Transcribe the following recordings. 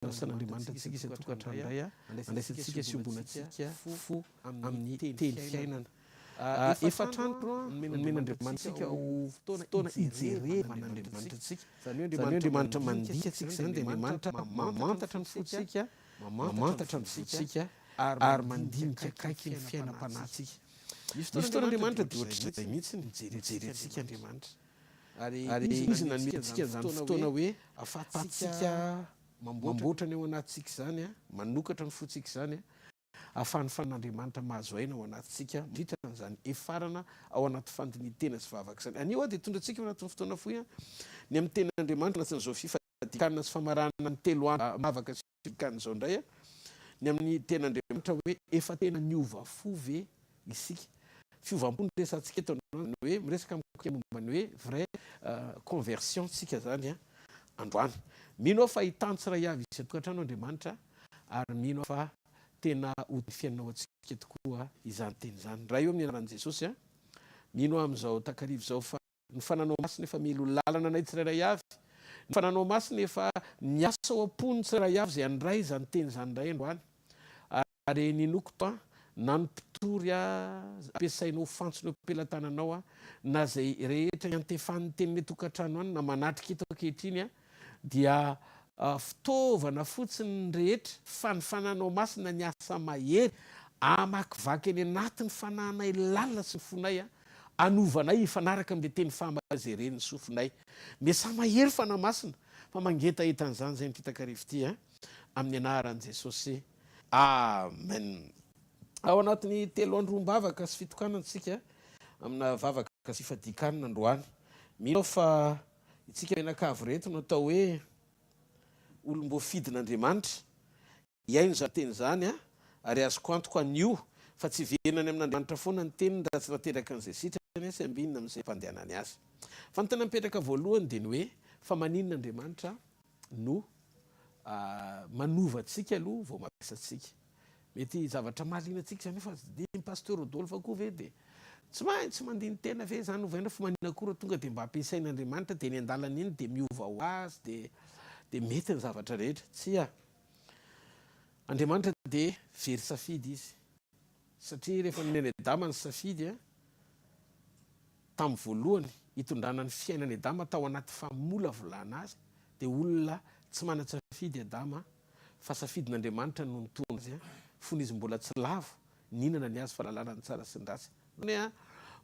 Andrasan'Andriamanitra antsika isan-tokantrano indray, andraisantsika sy iombonantsika fo amin'ny teny fiainana. Efatr'andro nomen'Andriamanitra antsika ho fotoana hijerevana an'Andriamanitra antsika. Izany hoe Andriamanitra mandinika antsika izany dia Andriamanitra mamantatra ny fontsika, mamantatra ny fontsika ary mandinika akaiky ny fiainam-panahintsika. Misy fotoana Andriamanitra dia ohatr'izay mihitsy, mijery antsika Andriamanitra. Ary Izy nanome antsika an'izany fotoana hoe ahafahantsika mamboatra ny ao anatintsika izany, manokatra ny fontsika izany, ahafahan'ny Fanahin'Andriamanitra mahazo aina ao anatintsika mandritra an'izany hefarana ao anaty fandinihin-tena sy vavaka izany. Anio aho dia hitondra antsika ao anatin'ny fotoana fohy ny amin'ny Tenin'Andriamanitra anatin'izao fifadian-kanina sy famaranana ny telo andro vavaka sy fifadian-kanina izao indray ny amin'ny Tenin'Andriamanitra hoe efa tena niova fo ve isika. Fiovam-po no resahantsika eto androany, izany hoe miresaka momba ny hoe vraie conversion tsika izany androany. Mino aho fa hitany tsiray avy isan-tokantrano Andriamanitra ary mino aho fa tena ho fiainana ho antsika tokoa izany teny izany. Ray ô amin'ny anaran'i Jesosy, mino aho amin'izao takariva izao fa Ny fananao masina efa milo lalana anay tsirairay avy. Ny fananao masina efa miasa ao am-pon'ny tsirairay avy izay handray izany teny izany indray androany. Ary ninoako fa na ny mpitory ampiasainao ho fantsona eo am-pelatananao na izay rehetra iantefan'ny tenin'ny tokantrano any na manatrika eto ankehitriny dia fitaovana fotsiny ny rehetra fa ny fananao masina ny asa mahery hamakivaky any anatin'ny fanahinay lalina sy ny fonay Anovanay hifanaraka amin'ilay teny fahamarinana izay ren'ny sofinay. Miasà mahery Fanahy Masina fa mangetaheta an'izany izay amin'ity takariva ity an! Amin'ny anaran'i Jesosy. Amen. Ao anatin'ny telo androm-bavaka sy fitokanana isika amina vavaka sy fifadian-kanina androany. Mino aho fa isika mianakavy ireto no atao hoe olom-boafidin'Andriamanitra. Hihaino izany teny izany aho, ary azoko antoka anio fa tsy hiverina any amin'Andriamanitra foana ny teniny raha tsy tanteraka an'izay sitrany sy ambinina amin'izay ampandehanany azy. Fa ny tena mipetraka voalohany dia ny hoe, fa maninona Andriamanitra no manova antsika aloha vao mampiasa antsika? Mety zavatra mahaliana antsika izany hoe fa ny Pasteur Rodolphe koa ve dia tsy maintsy mandini-tena ve izany ovaina fa maninona koa raha tonga dia mba ampiasain'Andriamanitra dia eny an-dalana eny dia miova ho azy dia dia mety ny zavatra rehetra? Tsia. Andriamanitra dia very safidy izy. Satria rehefa nomeny Adama ny safidy tamin'ny voalohany hitondrana ny fiainan'i Adama tao anaty famolavolana azy dia olona tsy manan-tsafidy Adama fa safidin'Andriamanitra no nitondra azy fony izy mbola tsy lavo nihinana ny hazo fahalalana ny tsara sy ny ratsy.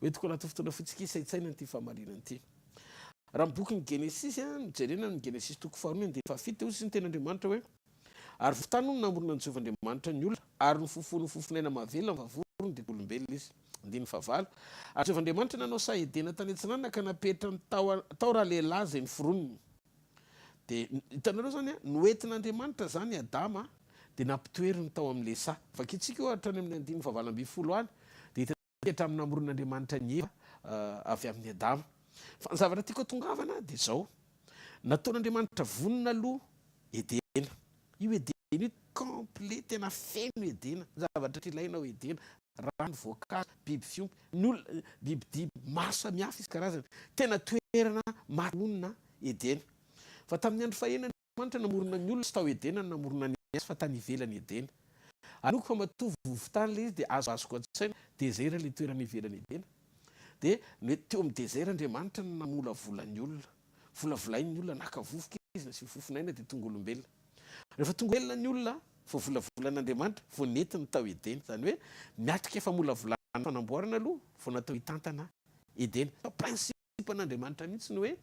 Hoentiko anaty fotoana fohy hisaintsainana ity fahamarinana ity. Raha ny bokin'ny Genesisy no jerena, ny Genesisy toko faharoa ny andininy fahafito dia hoy ny tenin'Andriamanitra hoe, Ary vovon-tany hono namoronan'i Jehovah Andriamanitra ny olona, ary nofofoiny ho fofon'aina mahavelona ny vavorony, dia olombelona izy. Andininy fahavalo, Ary Jehovah Andriamanitra nanao saha Edena tany atsinanana ka napetrany tao tao ralehilahy izay noforoniny. Dia hitanareo izany an, noentin'Andriamanitra izany i Adama dia nampitoeriny tao amin'ilay saha. Vakintsika io hatrany amin'ny andininy fahavalo ambinifolo any, dia hitantsika hatramin'ny namoron'Andriamanitra an'i Eva avy amin'i Adama. Fa ny zavatra tiako hatongavana dia izao, nataon'Andriamanitra vonona aloha Edena. Io Edena io complet, tena feno Edena, ny zavatra rehetra ilaina ao Edena, rano, voankazo, biby fiompy, ny olona, bibidia maro samihafa isan-karazany. Tena toerana maha-honina Edena. Fa tamin'ny andro fahiny Andriamanitra namorona ny olona, tsy tao Edena no namoronany azy fa tany ivelan'i Edena. Aloka fa matoa vovo-tany ilay izy dia azoazoko an-tsaina, désert ilay toerana ivelan'i Edena. Dia ny hoe teo amin'ny désert Andriamanitra no namolavola ny olona. Volavolainy ny olona, naka vovoka izy, nasiany fofon'aina dia tonga olombelona. Rehefa tonga olombelona ny olona, voavolavolan'Andriamanitra, vao nentiny tao Edena. Izany hoe miatrika famolavolana fanamboarana aloha vao natao hitantana Edena. Fa principe an'Andriamanitra mihitsy ny hoe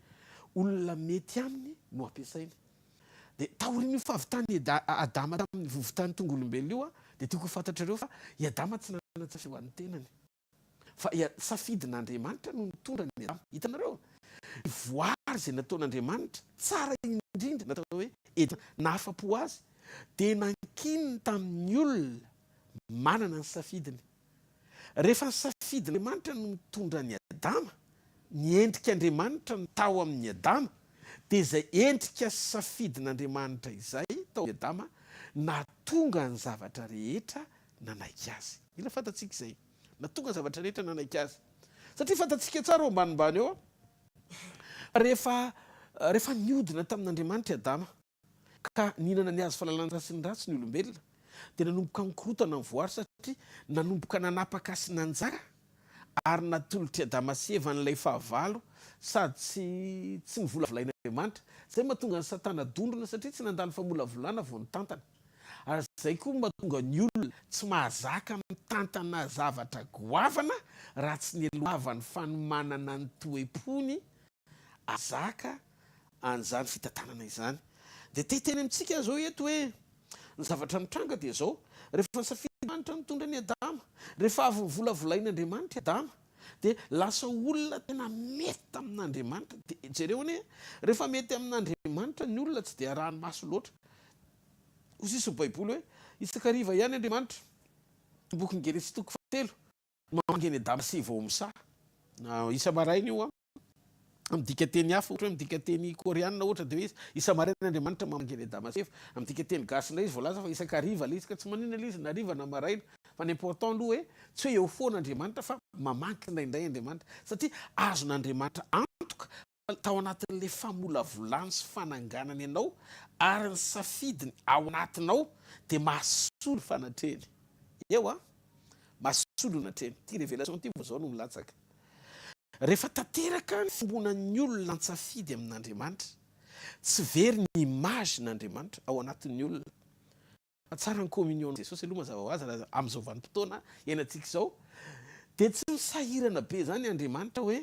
olona mety aminy no ampiasainy. Dia taorian'io fahavitan'i Adama tamin'ny vovon-tany tonga olombelona io dia tiako ho fantatrareo fa i Adama tsy nanan-tsafidy ho an'ny tenany. Fa safidin'Andriamanitra no nitondra an'i Adama. Hitanareo? Ny voary izay nataon'Andriamanitra, tsara indrindra, natao hoe Edena, nahafa-po azy, dia nankininy tamin'ny olona manana ny safidiny. Rehefa ny safidin'Andriamanitra no mitondra an'i Adama, ny endrik'Andriamanitra no tao amin'i Adama, dia izay endrika sy safidin'Andriamanitra izay tao amin'i Adama nahatonga ny zavatra rehetra nanaiky azy. Mila fantatsika izay nahatonga ny zavatra rehetra nanaiky azy. Satria fantatsika tsara ao ambanimbany ao fa rehefa rehefa niodina tamin'Andriamanitra i Adama. ka nihinana ny hazo fahalalana ny tsara sy ny ratsy ny olombelona, dia nanomboka nikorotana ny voary satria nanomboka nanapaka sy nanjaka ary natolotr'i Adama sy Eva an'ilay fahavalo sady tsy tsy novolavolain'Andriamanitra. Izay no mahatonga an'i Satana dondrona satria tsy nandalo famolavolana vao nitantana. Ary izay koa no mahatonga ny olona tsy mahazaka mitantana zavatra goavana raha tsy nialohavan'ny fanomanana ny toe-pony ahazaka an'izany fitantanana izany. Dia te hiteny amintsika aho izao eto hoe, ny zavatra mitranga dia izao, rehefa nisafidy Andriamanitra nitondra an'i Adama, rehefa avy novolavolain'Andriamanitra i Adama, dia lasa olona tena mety tamin'Andriamanitra. Dia jereo anie, rehefa mety amin'Andriamanitra ny olona tsy dia arahany maso loatra. Hoy sisa ny Baiboly hoe, Isak'hariva ihany Andriamanitra, bokin'i Genesisy toko fahatelo, mamangy an'i Adama sy Eva ao amin'ny saha. Isa-maraina io an. Amin'ny dikanteny hafa, ohatra hoe amin'ny dikanteny koreanina ohatra dia hoe isa-maraina Andriamanitra mamangy an'i Adama sy Eva. Amin'ny dikanteny gasy indray izy voalaza fa isan-kariva ilay izy ka tsy maninona ilay izy na hariva na maraina. Fa ny important aloha hoe tsy hoe eo foana Andriamanitra fa mamangy indraindray Andriamanitra satria azon'Andriamanitra antoka fa tao anatin'ilay famolavolany sy fananganany anao ary ny safidiny ao anatinao dia mahasolo fanatrehany. Eo an! Mahasolo ny anatrehany. Ity révélation ity vao izao no milatsaka. Rehefa tanteraka ny fiombonan'ny olona an-tsafidy amin'Andriamanitra, tsy very ny image n'Andriamanitra ao anatin'ny olona. Fa tsara ny communion Jesosy aloha mazava ho azy raha amin'izao vanim-potoana iainantsika izao dia tsy misahirana be izany Andriamanitra hoe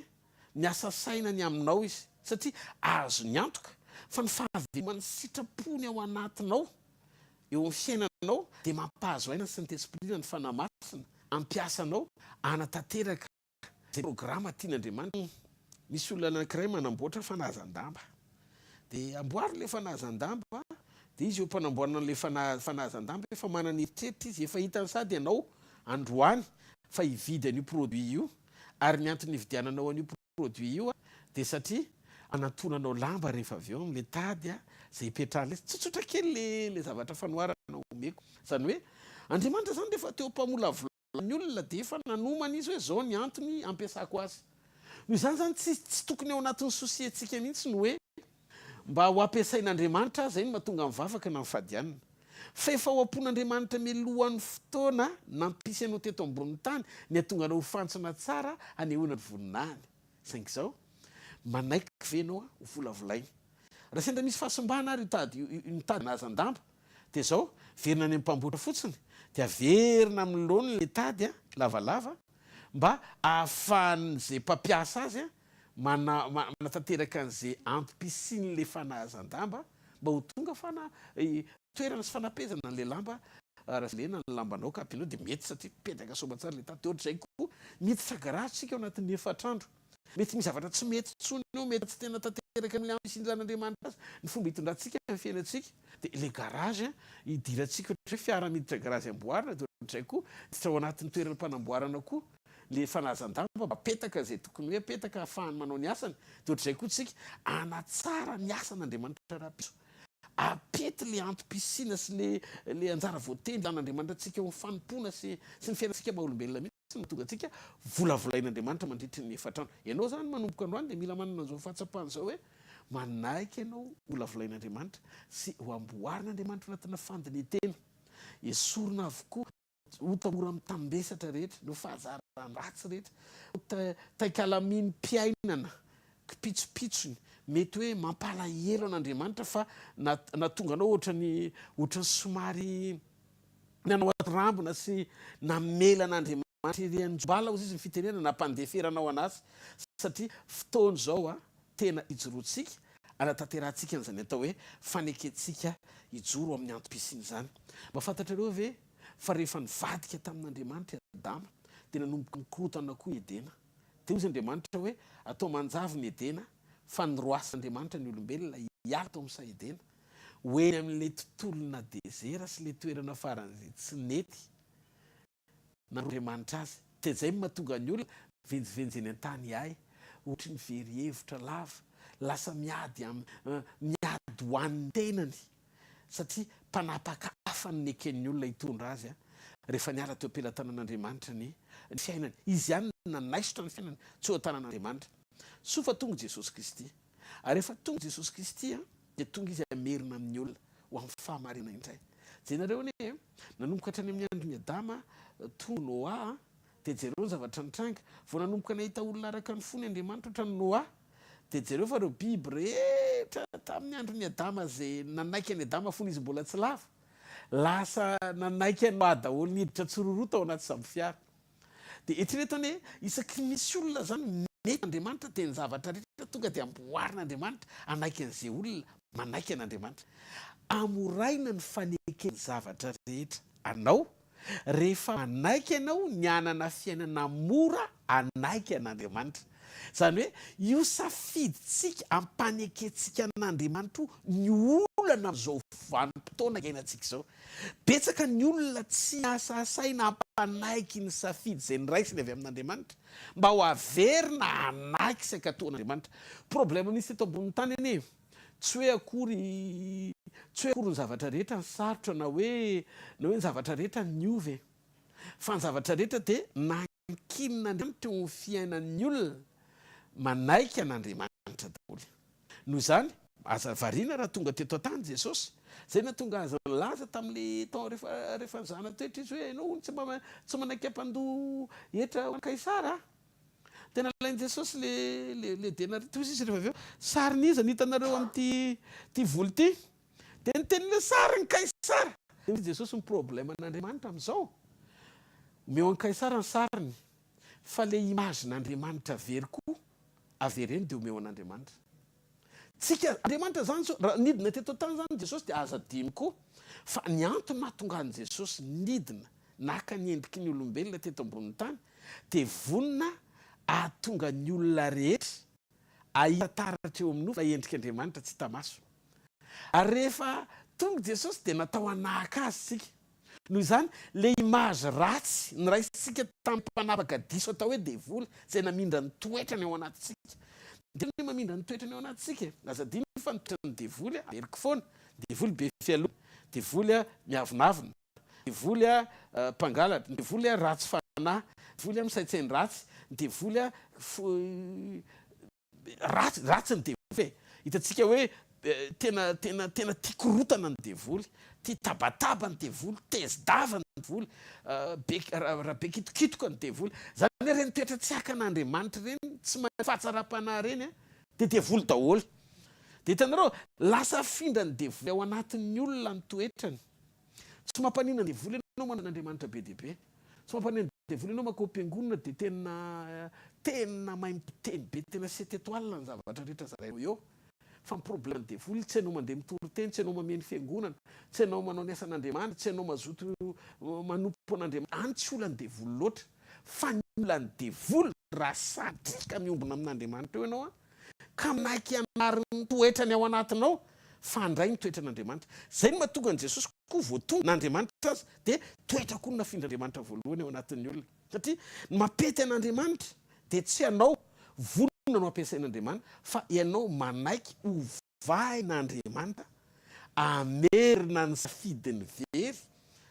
miasa saina ny aminao Izy satria azony antoka fa ny fahaveloman'ny sitrapony ao anatinao eo amin'ny fiainanao dia mampahazo aina ny Saint-Esprit na ny Fanahy Masina hampiasa anao hanatanteraka Izay programa tian'Andriamanitra. Misy olona anankiray manamboatra fanahazan-damba. Dia amboariny ilay fanahazan-damba, dia izy eo am-panamboarana an'ilay fanahazan-damba efa manana eritreritra izy, efa hitany sady ianao androany fa hividy an'io produit io, ary ny antony hividiananao an'io produit io dia satria hanantonanao lamba rehefa avy eo amin'ilay tady izay hipetrahan'ilay izy. Tsotsotra kely ilay zavatra fanoharana omeko. Izany hoe Andriamanitra izany rehefa teo am-pamolavolana Ny olona dia efa nanomana izy hoe zao ny antony ampiasako azy. Noho izany izany tsy tsy tokony ao anatin'ny souci-ntsika mihitsy ny hoe mba ho ampiasain'Andriamanitra aho, izay no mahatonga mivavaka na mifady hanina. Fa efa ao am-pon'Andriamanitra mialohan'ny fotoana nampisy anao teto ambonin'ny tany ny hahatonga anao ho fantsona tsara hanehoana ny voninahiny. Saingy izao, manaiky ve ianao ho volavolainy? Raha sendra misy fahasimbana ary io tady io, io tady nahazan-damba, Dia izao, verina any amin'ny mpamboatra fotsiny, dia averina amin'ny laoniny ilay tady lavalava mba ahafahan'izay mpampiasa azy manatanteraka an'izay antom-pisian'ilay fanahazan-damba mba ho tonga fana, toerana sy fanapezana an'ilay lamba. Raha lena ny lambanao ka ampianao dia mety satria mipetraka soamantsara ilay tady. Dia ohatr'izay koa, miditra garage isika ao anatin'ny efatra andro. Mety misy zavatra tsy mety intsony eo, mety tsy tena tanteraka amin'ilay antom-pisian'Andriamanitra azy ny fomba itondrantsika ny fiainantsika. Dia ilay garage idirantsika ohatra hoe fiara miditra garage amboarina dia ohatr'izay koa miditra ao anatin'ny toeram-panamboarana koa ilay fanazan-damba mba apetaka izay tokony hoe apetaka ahafahany manao ny asany. Dia ohatr'izay koa tsika hanatsara ny asan'Andriamanitra rahampitso. Apety ilay antom-pisiana sy ilay ilay anjara voatendry an'Andriamanitra antsika eo amin'ny fanompoana sy sy ny fiainantsika maha olombelona mihitsy. no mahatonga antsika volavolain'Andriamanitra mandritry ny efatra andro. Ianao izany manomboka androany dia mila manana an'izao fahatsapana izao hoe manaiky ianao hovolavolain'Andriamanitra sy ho amboarin'Andriamanitra ao anatina fandinihan-tena. Esorina avokoa ota mora mitambesatra rehetra, ny fahazaran-dratsy rehetra, taikalamim-piainana, kipitsopitsony, mety hoe mampalahelo an'Andriamanitra fa nahatonga anao ohatran'ny ohatran'ny somary Nanao atirambina sy namela an'Andriamanitra ery an-jobala hozy izy ny fitenenana nampandeferanao an'azy satria fotoana izao tena hijoroantsika hanatanterahantsika an'izany atao hoe fanekentsika hijoro amin'ny antom-pisiana izany. Mba fantatrareo ve fa rehefa nivadika tamin'Andriamanitra i Adama dia nanomboka nikorontana koa i Edena. Dia hozy Andriamanitra hoe atao manjavona i Edena fa niroasan'Andriamanitra ny olombelona hiala tao amin'ny saha Edena. ho eny amin'ilay tontolona dezera sy ilay toerana faran'izay tsy nety nanondroan'Andriamanitra azy. Dia izay no mahatonga ny olona mivenjivenjy eny an-tany ihay, ohatry ny very hevitra lava, lasa miady am, miady ho an'ny tenany, satria mpanapaka hafa no neken'ny olona hitondra azy rehefa niala teo am-pelatanan'Andriamanitra ny fiainany. Izy ihany no nanaisotra ny fiainany tsy eo an-tanan'Andriamanitra. Soa fa tonga Jesosy Kristy. Ary rehefa tonga Jesosy Kristy dia tonga Izy hamerina amin'ny olona. ho amin'ny fahamarinana indray. Jenareo anie e, nanomboka hatrany amin'ny andron'i Adama tonga Noa dia jereo ny zavatra nitranga. Vao nanomboka nahita olona araka ny fony Andriamanitra ohatran'i Noa dia jereo fa ireo biby rehetra tamin'ny andron'i Adama izay nanaiky an'i Adama fony izy mbola tsy lavo, lasa nanaiky an'i Noa daholo niditra tsiroroa tao anaty sambofiara. Dia eritrereto anie, isaky ny misy olona izany mety Andriamanitra dia ny zavatra rehetra tonga dia amboarin'Andriamanitra hanaiky an'izay olona manaiky an'Andriamanitra. Amoraina ny faneken'ny zavatra rehetra anao rehefa manaiky ianao ny hanana fiainana mora hanaiky an'Andriamanitra. Izany hoe io safidintsika ampanekentsika an'Andriamanitra io ny olana amin'izao vanim-potoana iainantsika izao. Betsaka ny olona tsy asasaina hampanaiky ny safidy izay noraisiny avy amin'Andriamanitra mba ho averina hanaiky sy hankatò an'Andriamanitra. Problème misy teto ambonin'ny tany anie tsy hoe akory tsy hoe akory ny zavatra rehetra ny sarotra na hoe na hoe ny zavatra rehetra niova e! Fa ny zavatra rehetra dia nankinin'Andriamanitra eo amin'ny fiainan'ny olona manaiky an'Andriamanitra daholo. Noho izany, aza variana raha tonga teto an-tany Jesosy. Izay nahatonga Azy nilaza tamin'ilay tao rehefa rehefa nizahana toetra Izy hoe, Ianao hono tsy mba tsy manaiky hampandoa hetra ho an'i Kaisara a! Dia nalain'i Jesosy ilay ilay ilay denaria. Toy izy rehefa avy eo, Sarin'iza no hitanareo amin'ity ity vola ity? Dia niteny ilay sarin'i Kaisara. Dia hoy Jesosy, Ny probleman'Andriamanitra amin'izao, omeo an'i Kaisara ny sariny, fa ilay image-n'Andriamanitra very koa avereno dia omeo an'Andriamanitra. Tsika, Andriamanitra zany zao, raha nidina teto an-tany zany Jesosy dia aza adino koa fa ny antony nahatonga an'i Jesosy nidina naka ny endriky ny olombelona teto ambonin'ny tany dia vonona ahatonga ny olona rehetra ahita taratra eo amin'ny nofo ilay endrik'Andriamanitra tsy hita maso. Ary rehefa tonga Jesosy dia natao hanahaka Azy tsika. Noho izany, ilay image ratsy noraisintsika tamin'ny mpanapaka diso atao hoe devoly, izay namindra ny toetrany ao anatintsika. Ny devoly anie mamindra ny toetrany ao anatintsika e! Aza adino fa ny toetran'ny devoly, averiko foana, devoly be fialonana, devoly miavonavona, devoly mpangalatra, ny devoly ratsy fanahy, devoly misaintsainy ratsy, ny devoly Ratsy, ratsy ny devoly e! Hitantsika hoe tena, tena, tena tia korotana ny devoly, tia tabataba ny devoly, tezi-dava ny devoly, be, raha be kitokitoka ny devoly. Izany hoe ireny toetra tsy hakan'Andriamanitra ireny, tsy mahay fahatsaram-panahy ireny dia devoly daholo. Dia hitanareo, lasa afindran'ny devoly ao anatin'ny olona ny toetrany. Tsy mampaninona ny devoly ianao manana an'Andriamanitra be dia be. Tsy mampaninona ny devoly ianao mankao am-piangonana dia tena tena mahay miteny be, tena sept étoiles ny zavatra rehetra zarainao eo. Fa ny problème ny devoly tsy ianao mandeha mitory teny, tsy ianao mameno fiangonana, tsy ianao manao ny asan'Andriamanitra, tsy ianao mazoto manompo an'Andriamanitra. Any tsy olan'ny devoly loatra. Fa ny olan'ny devoly raha sanatria ka miombona amin'Andriamanitra eo ianao an, ka manaiky hanary ny toetrany ao anatinao fa handray ny toetran'Andriamanitra. Izay no mahatonga an'i Jesosy koa vao tonga n'Andriamanitra aza dia toetra koa no nafindran'Andriamanitra voalohany ao anatin'ny olona. Satria ny mampety an'Andriamanitra dia tsy ianao vonona no ampiasain'Andriamanitra fa ianao manaiky hovain'Andriamanitra hamerina ny safidiny very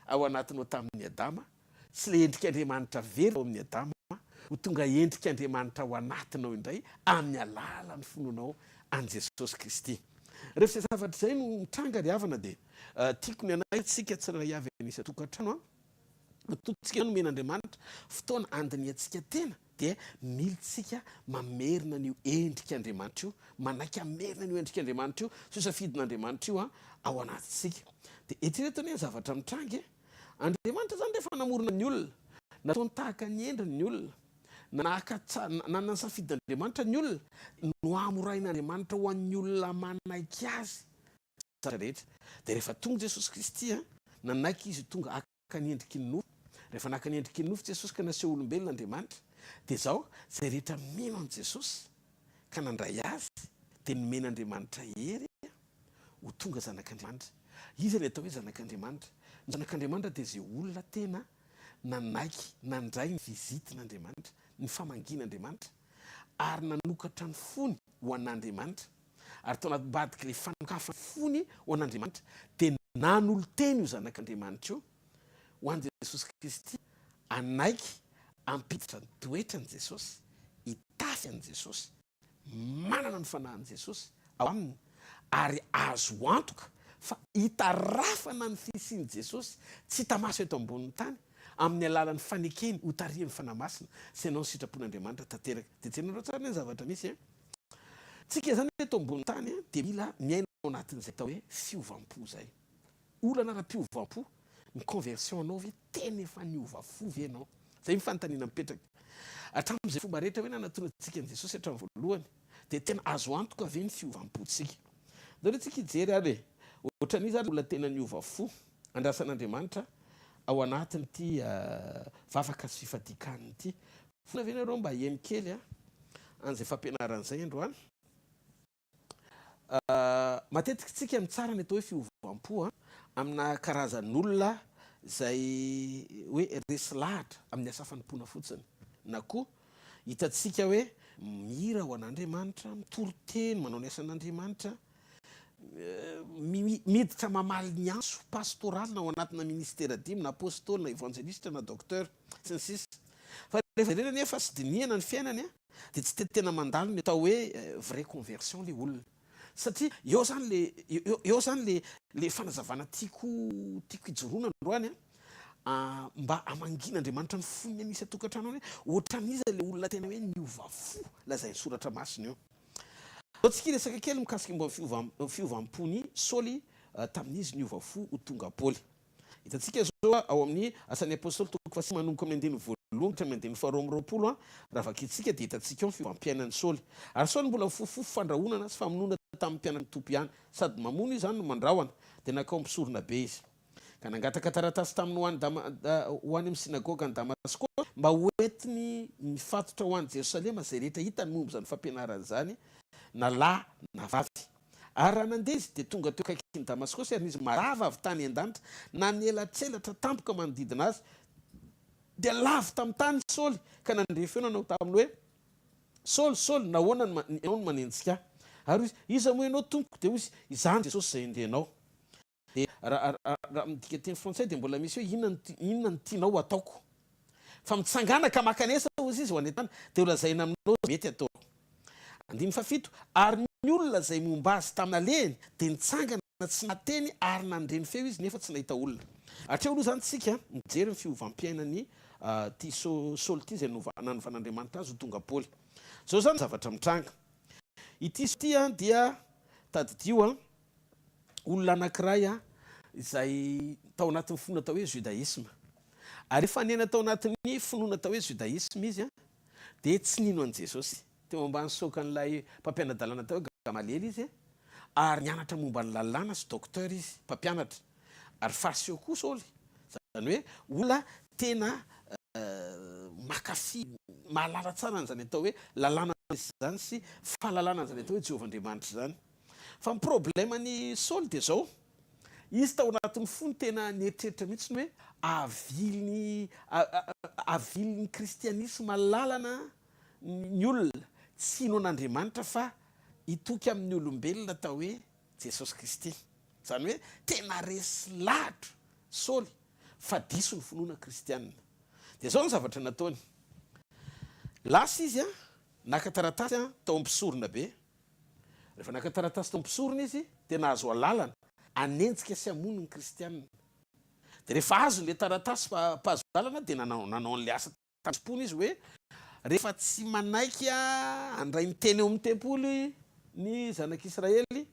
ao anatinao tamin'i Adama Tsy ilay endrik'Andriamanitra very ao amin'i Adama ho tonga endrik'Andriamanitra ao anatinao indray amin'ny alalan'ny finoanao an'i Jesosy Kristy. Rehefa izay zavatra izay no mitranga ry havana dia tiako ny hanahy antsika tsirairay avy any isan-tokantrano an, matoa tsika nomen'Andriamanitra fotoana handinihantsika tena dia mila tsika mamerina an'io endrik'Andriamanitra io, manaiky hamerina an'io endrik'Andriamanitra io sy io safidin'Andriamanitra io ao anatintsika. Dia eritrereto anie ny zavatra mitranga e! Andriamanitra izany rehefa namorona ny olona, nataony tahaka ny endriny ny olona, nanahaka nanana ny safidin'Andriamanitra ny olona, nohamorain'Andriamanitra ho an'ny olona manaiky Azy ny zavatra rehetra. Dia rehefa tonga Jesosy Kristy, nanaiky Izy ho tonga haka ny endriky ny nofo. Rehefa naka ny endriky ny nofo Jesosy ka naseho olombelona Andriamanitra, dia izao, izay rehetra mino an'i Jesosy ka nandray Azy, dia nomen'Andriamanitra hery ho tonga zanak'Andriamanitra. Iza ny atao hoe zanak'Andriamanitra? Ny zanak'Andriamanitra dia izay olona tena nanaiky nandray ny vizitin'Andriamanitra, ny famangian'Andriamanitra, ary nanokatra ny fony ho an'Andriamanitra. Ary tao anaty-badik'ilay fanokafana ny fony ho an'Andriamanitra, dia nanolo-tena io zanak'Andriamanitra io ho an'i Jesosy Kristy, hanaiky hampiditra ny toetran'i Jesosy, hitafy an'i Jesosy. manana ny fanahin'i Jesosy ao aminy ary azo antoka fa hitarafana ny fisian'i Jesosy tsy hita maso eto ambonin'ny tany amin'ny alalan'ny fanekeny ho tarihin'ny Fanahy Masina sy hanao ny sitrapon'Andriamanitra tanteraka. Dia jerenareo tsara anie ny zavatra misy e! Tsika izany eto ambonin'ny tany dia mila miaina ao anatin'izay atao hoe fiovam-po izay. Olana ara-piovam-po, ny conversion anao ve tena efa niova fo ve ianao? Izay ny fanontaniana mipetraka. Hatramin'izay fomba rehetra hoe nanatonantsika an'i Jesosy hatramin'ny voalohany, dia tena azo antoka ve ny fiovam-pontsika? Ndao re tsika hijery ary e! Ohatran'iza ary olona tena niova fo andrasan'Andriamanitra ao anatin'ity vavaka sy fifadian-kanina ity? Vonona ve nareo mba heno kely an'izay fampianarana izay androany? Matetika isika mitsara ny atao hoe fiovam-po amina karazan'olona izay hoe resy lahatra amin'ny asa fanompoana fotsiny, na koa hitantsika hoe mihira ho an'Andriamanitra, mitory teny, manao ny asan'Andriamanitra, miditra mamaly ny antso pastoraly na ao anatina ministera dimy, na apostoly, na evanjelista, na docteur. sy ny sisa Fa rehefa jerena anefa sy dinihana ny fiainany dia tsy tena mandalo ny atao hoe vraie conversion le olona. Satria eo zany le eo zany le le fanazavana tiako tiako hijoroana androany an, mba hamangian'Andriamanitra ny fon'ny an'isa tokantrano any hoe ohatran'iza le olona tena hoe niova fo lazain'ny soratra masina eo. Andao tsika hiresaka kely mikasika momba ny fiovam-pon'i Saoly tamin'izy niova fo ho tonga Paoly. Hitantsika izao ao amin'ny Asan'ny Apostoly toko fahasivy manomboka amin'ny andininy voalohany ka hatramin'ny andininy faharoa amby roapolo, raha vakintsika dia hitantsika ao ny fiovam-piainan'i Saoly. Ary Saoly mbola nifofofofo fandrahonana sy famonoana tamin'ny mpianatry ny Tompo ihany. Sady mamono izy izany no mandrahona. Dia nankao amin'ny mpisoronabe izy. Ka nangataka taratasy taminy ho any Dama, ho any amin'ny synagogan'i Damaskosy, mba hoentiny mifatotra ho any Jerosalema izay rehetra hitany momba izany fampianarana izany, na lahy na vavy. Ary raha nandeha izy, dia tonga teo akaikin'i Damaskosy, ary nisy mazava avy tany an-danitra nanelatselatra tampoka manodidina azy. Dia lavo tamin'ny tany i Saoly, ka nandre feo nanao taminy hoe, Saoly, Saoly, nahoana ianao no manenjika Ahy? Ary hoy izy, Iza moa ianao, Tompoko? Dia hoy izy, Izaho no Jesosy izay enjehinao. Dia raha raha midika teny frantsay dia mbola misy hoe inona no inona no tianao hataoko? Fa mitsangàna ka mankanesa hozy izy ho any an-tany dia ho lazaina aminao izay mety hataonao. Andininy fahafito, Ary ny olona izay momba azy tamin'ny nalehiny dia nitsangana tsy nahateny ary nandre ny feo izy nefa tsy nahita olona. Hatreo aloha izany tsika mijery ny fiovam-piainan'i ity Saoly ity izay nanovan'Andriamanitra azy ho tonga Paoly. Izao izany ny zavatra mitranga. Ity Saoly ity dia tadidio an, olona anankiray izay tao anatin'ny finoana atao hoe judaïsme. Ary rehefa niaina tao anatin'ny finoana atao hoe judaïsme izy dia tsy nino an'i Jesosy. Teo ambany saokan'ilay mpampiana-dalàna atao hoe Gamaliela izy ary nianatra momba ny lalàna sy docteur izy, mpampianatra. Ary fariseo koa Saoly. Izany hoe olona tena mankafy, mahalala tsara an'izany atao hoe lalàna izany sy fahalalana an'izany atao hoe Jehovah Andriamanitra izany. Fa ny problème an'i Saoly dia zao, izy tao anatin'ny fony tena nieritreritra mihitsy ny hoe aviliny avilin'ny kristianisma lalana ny olona tsy hino an'Andriamanitra fa hitoky amin'ny olombelona atao hoe Jesosy Kristy. Izany hoe tena resy lahatra Saoly fa diso ny finoana kristianina. Dia zao ny zavatra nataony, lasa izy naka taratasy tao amin'ny mpisorona be, Rehefa naka taratasy tao mpisorona izy dia nahazo alalana hanenjika sy hamono ny kristianina. Dia rehefa azony ilay taratasy mpahazoan-dalana dia nanao nanao an'ilay asa tamin-tsim-pony izy hoe rehefa tsy manaiky handray ny teny ao amin'ny tempoly ny zanak'Israely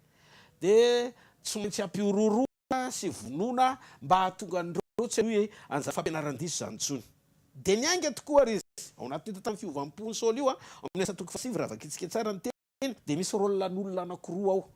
dia tsy maintsy ampihorohoroana sy vonoina mba hahatonga an'ireo tsy hanohy an'izany fampianaran-diso izany intsony. Dia niainga tokoa ary izy. Ao anatin'io tantaran'ny fiovam-pon'i Saoly io, ao amin'ny Asa toko fahasivy, raha vakintsika tsara ny teny, dia misy rôle-n'olona anankiroa ao.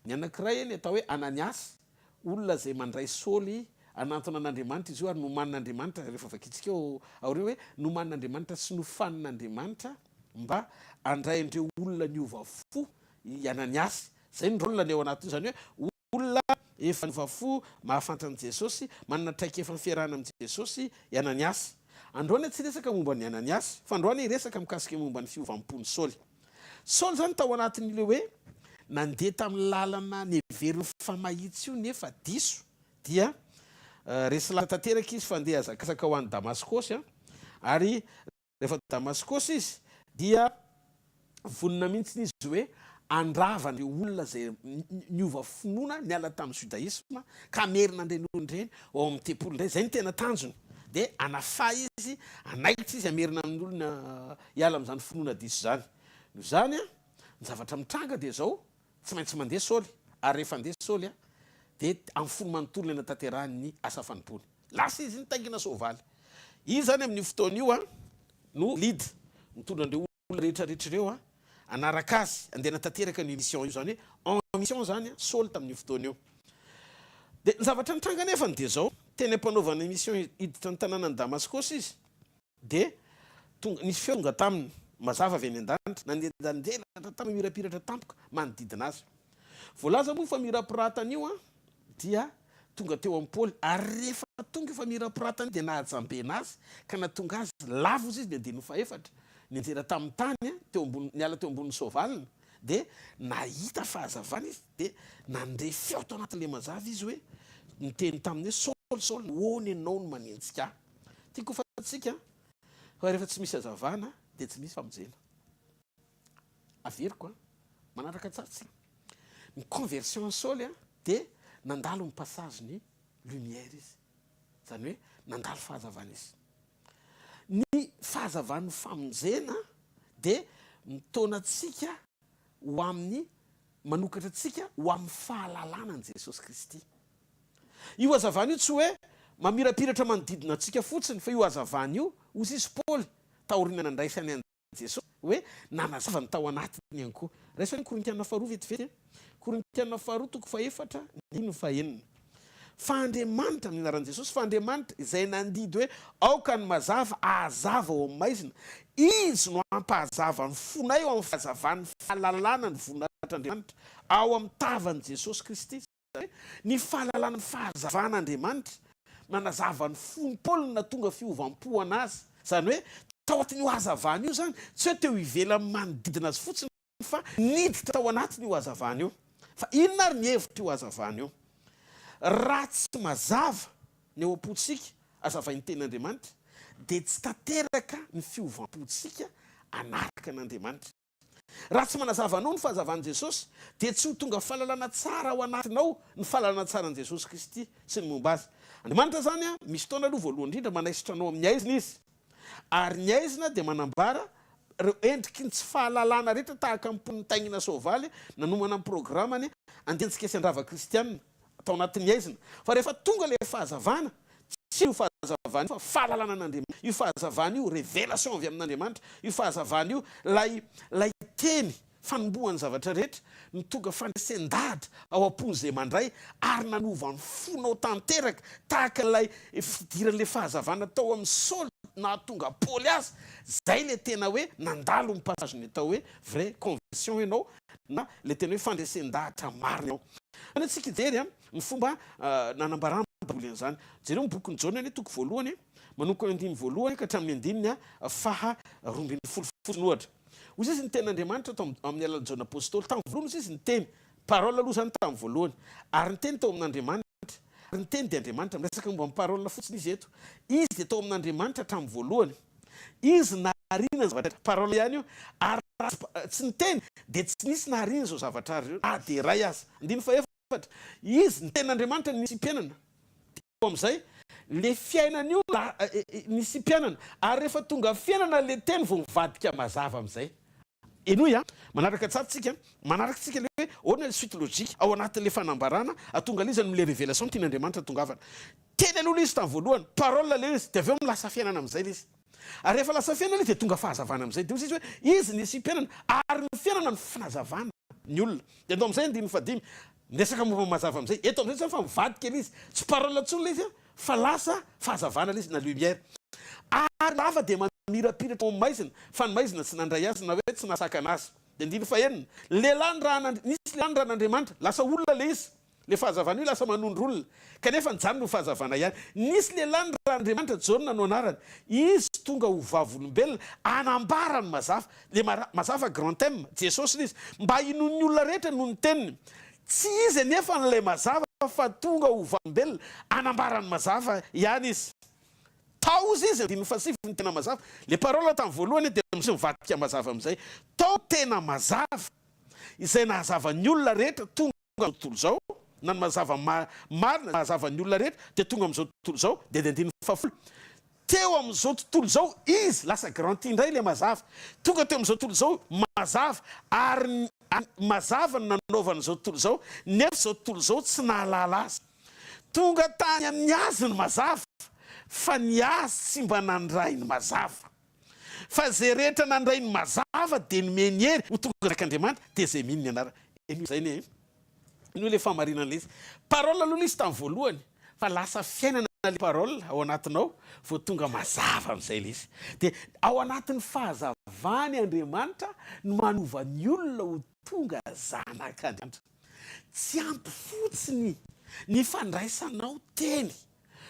Ny anankiray ny atao hoe Ananiasy, olona izay mandray Saoly hanantona an'Andriamanitra izy io ary nomanin'Andriamanitra, rehefa vakintsika ao aoriana hoe nomanin'Andriamanitra sy nofanin'Andriamanitra mba handray an'ireo olona niova fo i Ananiasy. Izay ny rôle-ny ao anatin'io, izany hoe Olona efa niova fo, mahafantatra an'i Jesosy, manana traikefa amin'ny fiarahana amin'i Jesosy i Ananiasy. Androany aho tsy hiresaka momba an'i Ananiasy, fa androany hiresaka mikasika momba ny fiovam-pon'i Saoly. Saoly izany tao anatin'ilay hoe nandeha tamin'ny lalana neveriny fa mahitsy io nefa diso, dia resy lahatra tanteraka izy fa handeha hazakazaka ho any Damaskosy, ary Rehefa Damaskosy izy dia vonona mihitsy izy hoe Handrava an'ireo olona izay niova finoana niala tamin'ny judaïsme ka hamerina an'ireny olona ireny ao amin'ny tempoly indray. Izay no tena tanjony. Dia hanafaha izy, hanaitra izy hamerina amin'ny olona hiala amin'izany finoana diso izany. Noho izany, ny zavatra mitranga dia izao, tsy maintsy mandeha Saoly, ary rehefa handeha Saoly dia amin'ny fony manontolo no hanatanterahany ny asa fanompoany. Lasa izy nitaingina soavaly. Izy izany amin'io fotoana io no lead, mitondra an'ireo olona rehetra rehetra ireo hanaraka azy, handeha hanatanteraka an'io mission io. Izany hoe en mission izany Saoly tamin'io fotoana io. Dia ny zavatra nitranga anefany dia izao, teny am-panaovana mission hiditra ny tanànan'i Damaskosy izy, Dia tonga, nisy feo tonga taminy, mazava avy any an-danitra, nandehandelatra taminy mamirapiratra tampoka manodidina azy. Voalaza moa fa mirapiratana io dia tonga teo amin'i Paoly, ary rehefa tonga io famirapiratana io dia nahajambena azy, ka nahatonga azy lavo izy, ny andininy fahefatra, nianjera tamin'ny tany, teo ambony, niala teo ambonin'ny soavaliny, dia nahita fahazavana izy, dia nandre feo tao anatin'ilay mazava izy hoe, niteny taminy hoe, Saoly, Saoly, nahoana ianao no manenjika ahy? Tiako ho fantatsika fa rehefa tsy misy hazavana dia tsy misy famonjena. Averiko an, manaraka tsara tsika. Ny conversion an'i Saoly dia nandalo ny passage ny lumière izy. Izany hoe nandalo fahazavana izy. Ny fahazavan'ny famonjena dia mitaona antsika ho amin'ny manokatra antsika ho amin'ny fahalalana an'i Jesosy Kristy. Io hazavana io tsy hoe mamirapiratra manodidina antsika fotsiny, fa io hazavana io, hoy izy Paoly, taorian'ny nandraisany an'i Jesosy, hoe nanazava ny tao anatiny ihany koa. Raiso ny Korintiana faharoa vetivety. Korintiana faharoa toko fahefatra, ny andininy fahenina. Fa Andriamanitra, amin'ny anaran'i Jesosy, fa Andriamanitra izay nandidy hoe aoka ny mazava hahazava ao amin'ny maizina, Izy no hampahazava ny fonay ao amin'ny fahazavan'ny fahalalana ny voninahitr'Andriamanitra ao amin'ny tavan'i Jesosy Kristy. Ny fahalalana ny fahazavan'Andriamanitra nanazava ny fon'i Paoly no nahatonga fiovam-po an'azy. Izany hoe tao anatin'io hazavana io izany, tsy hoe teo ivelany manodidina azy fotsiny fa niditra tao anatiny io hazavana io. Fa inona ary ny hevitr'io hazavana io? Raha tsy mazava ny ao am-pontsika, hazavain'ny Tenin'Andriamanitra, dia tsy tanteraka ny fiovam-pontsika hanaraka an'Andriamanitra. Raha tsy manazava anao ny fahazavan'i Jesosy, dia tsy ho tonga fahalalana tsara ao anatinao ny fahalalana tsara an'i Jesosy Kristy sy ny momba Azy. Andriamanitra izany, misy fotoana aloha voalohany indrindra manaisotra anao amin'ny haizina Izy. Ary ny haizina dia manambara ireo endriky ny tsy fahalalana rehetra tahaka ny mponina nitaingina soavaly nanomana ny programany handentsika sy handrava kristiana. tao anatin'ny haizina. Fa rehefa tonga ilay fahazavana, tsy io fahazavana io fa fahalalana an'Andriamanitra. Io fahazavana io, révélation avy amin'Andriamanitra. Io fahazavana io, ilay, ilay teny fanombohan'ny zavatra rehetra, no tonga fandresen-dahatra ao am-pon'izay mandray ary nanova ny fonao tanteraka, tahaka ilay fidiran'ilay fahazavana tao amin'i Saoly nahatonga Paoly azy. Izay ilay tena hoe nandalo ny passage-n'ny atao hoe vraie conversion ianao, na ilay tena hoe fandresen-dahatra marina ao. Andeha tsika hijery ny fomba nanambaran'ny Baiboly an'izany. Jereo ny bokin'i Jaona anie toko voalohany, manomboka ny andininy voalohany ka hatramin'ny andininy faha 12 fotsiny ohatra. Hoy izy ny tenin'Andriamanitra tao amin'ny alalan'i Jaona Apostoly. Tamin'ny voalohany hoy izy ny teny, parole aloha izany tamin'ny voalohany. Ary ny teny tao amin'Andriamanitra. Ary ny teny dia Andriamanitra. Miresaka momba ny parole fotsiny izy eto. Izy dia tao amin'Andriamanitra hatramin'ny voalohany. Izy nahariana ny zavatra rehetra. Parole ihany io. Ary raha tsy niteny dia tsy nisy nahariana izao zavatra ary na dia iray aza. Andininy fahefatra. Izy, ny tenin'Andriamanitra no nisiam-piainana. Teo amin'izay, le fiainana io nisiam-piainana. Ary rehefa tonga fiainana le teny vao mivadika mazava amin'izay. Henoy a! Manaraka tsara tsika, manaraka tsika le hoe ahoana le suite logique ao anatin'le fanambarana ahatonga an'iza amin'le révélation tian'Andriamanitra atongavana. Teny aloha le izy tamin'ny voalohany, parole le izy, dia avy eo lasa fiainana amin'izay le izy. Ary rehefa lasa fiainana izy dia tonga fahazavana amin'izay. Dia hoy izy hoe izy nisiam-piainana ary ny fiainana no fanazavana ny olona. Dia andao amin'izay andininy fahadimy, miresaka momba ny mazava amin'izay. Eto amin'izay tsy fa mivadika le izy, tsy parole intsony le izy an! Fa lasa fahazavana ilay izy na lumière. Ary lava dia mamirapiratra ao amin'ny maizina, fa ny maizina tsy nandray azy na hoe tsy nahasakana azy. Dia andininy fahenina, lehilahy nirahan'Andri-, nisy lehilahy nirahan'Andriamanitra, lasa olona ilay izy, ilay fahazavana io lasa manondro olona, kanefa nijanona ho fahazavana ihany. Nisy lehilahy nirahan'Andriamanitra, Jaona no anarany, izy tonga ho vavolombelona, hanambara ny mazava, ilay mara-, mazava grand M, Jesosy ilay izy, mba hinoan'ny olona rehetra noho ny teniny. Tsy izy anefa no ilay mazava fa tonga ho vavolombelona hanambara ny mazava ihany izy. Tao ozy izy, andininy fahasivy, ny tena mazava. Le parole tamin'ny voalohany dia misy mivadika mazava amin'izay. Tao tena mazava. Izay nahazava ny olona rehetra tonga amin'izao tontolo izao, na ny mazava marina mahazava ny olona rehetra dia tonga amin'izao tontolo izao, dia ny andininy fahafolo, teo amin'izao tontolo izao izy, lasa grand I indray ilay mazava, tonga teo amin'izao tontolo izao mazava, ary mazava no nanaovany izao tontolo izao, nefa izao tontolo izao tsy nahalala azy. Tonga tany amin'ny azy ny mazava, fa ny azy tsy mba nandray ny mazava. Fa izay rehetra nandray ny mazava dia nomeny hery ho tonga zanak'Andriamanitra, dia izay mino ny anarany. Henoy izay anie e. Henoy ilay fahamarinana ilay izy. Parole aloha ilay izy tamin'ny voalohany, fa lasa fiainana ilay parole ao anatinao vao tonga mazava amin'izay ilay izy. Dia ao anatin'ny fahazavany Andriamanitra no manova ny olona ho tonga zanak'Andriamanitra. Tsy ampy fotsiny ny fandraisanao teny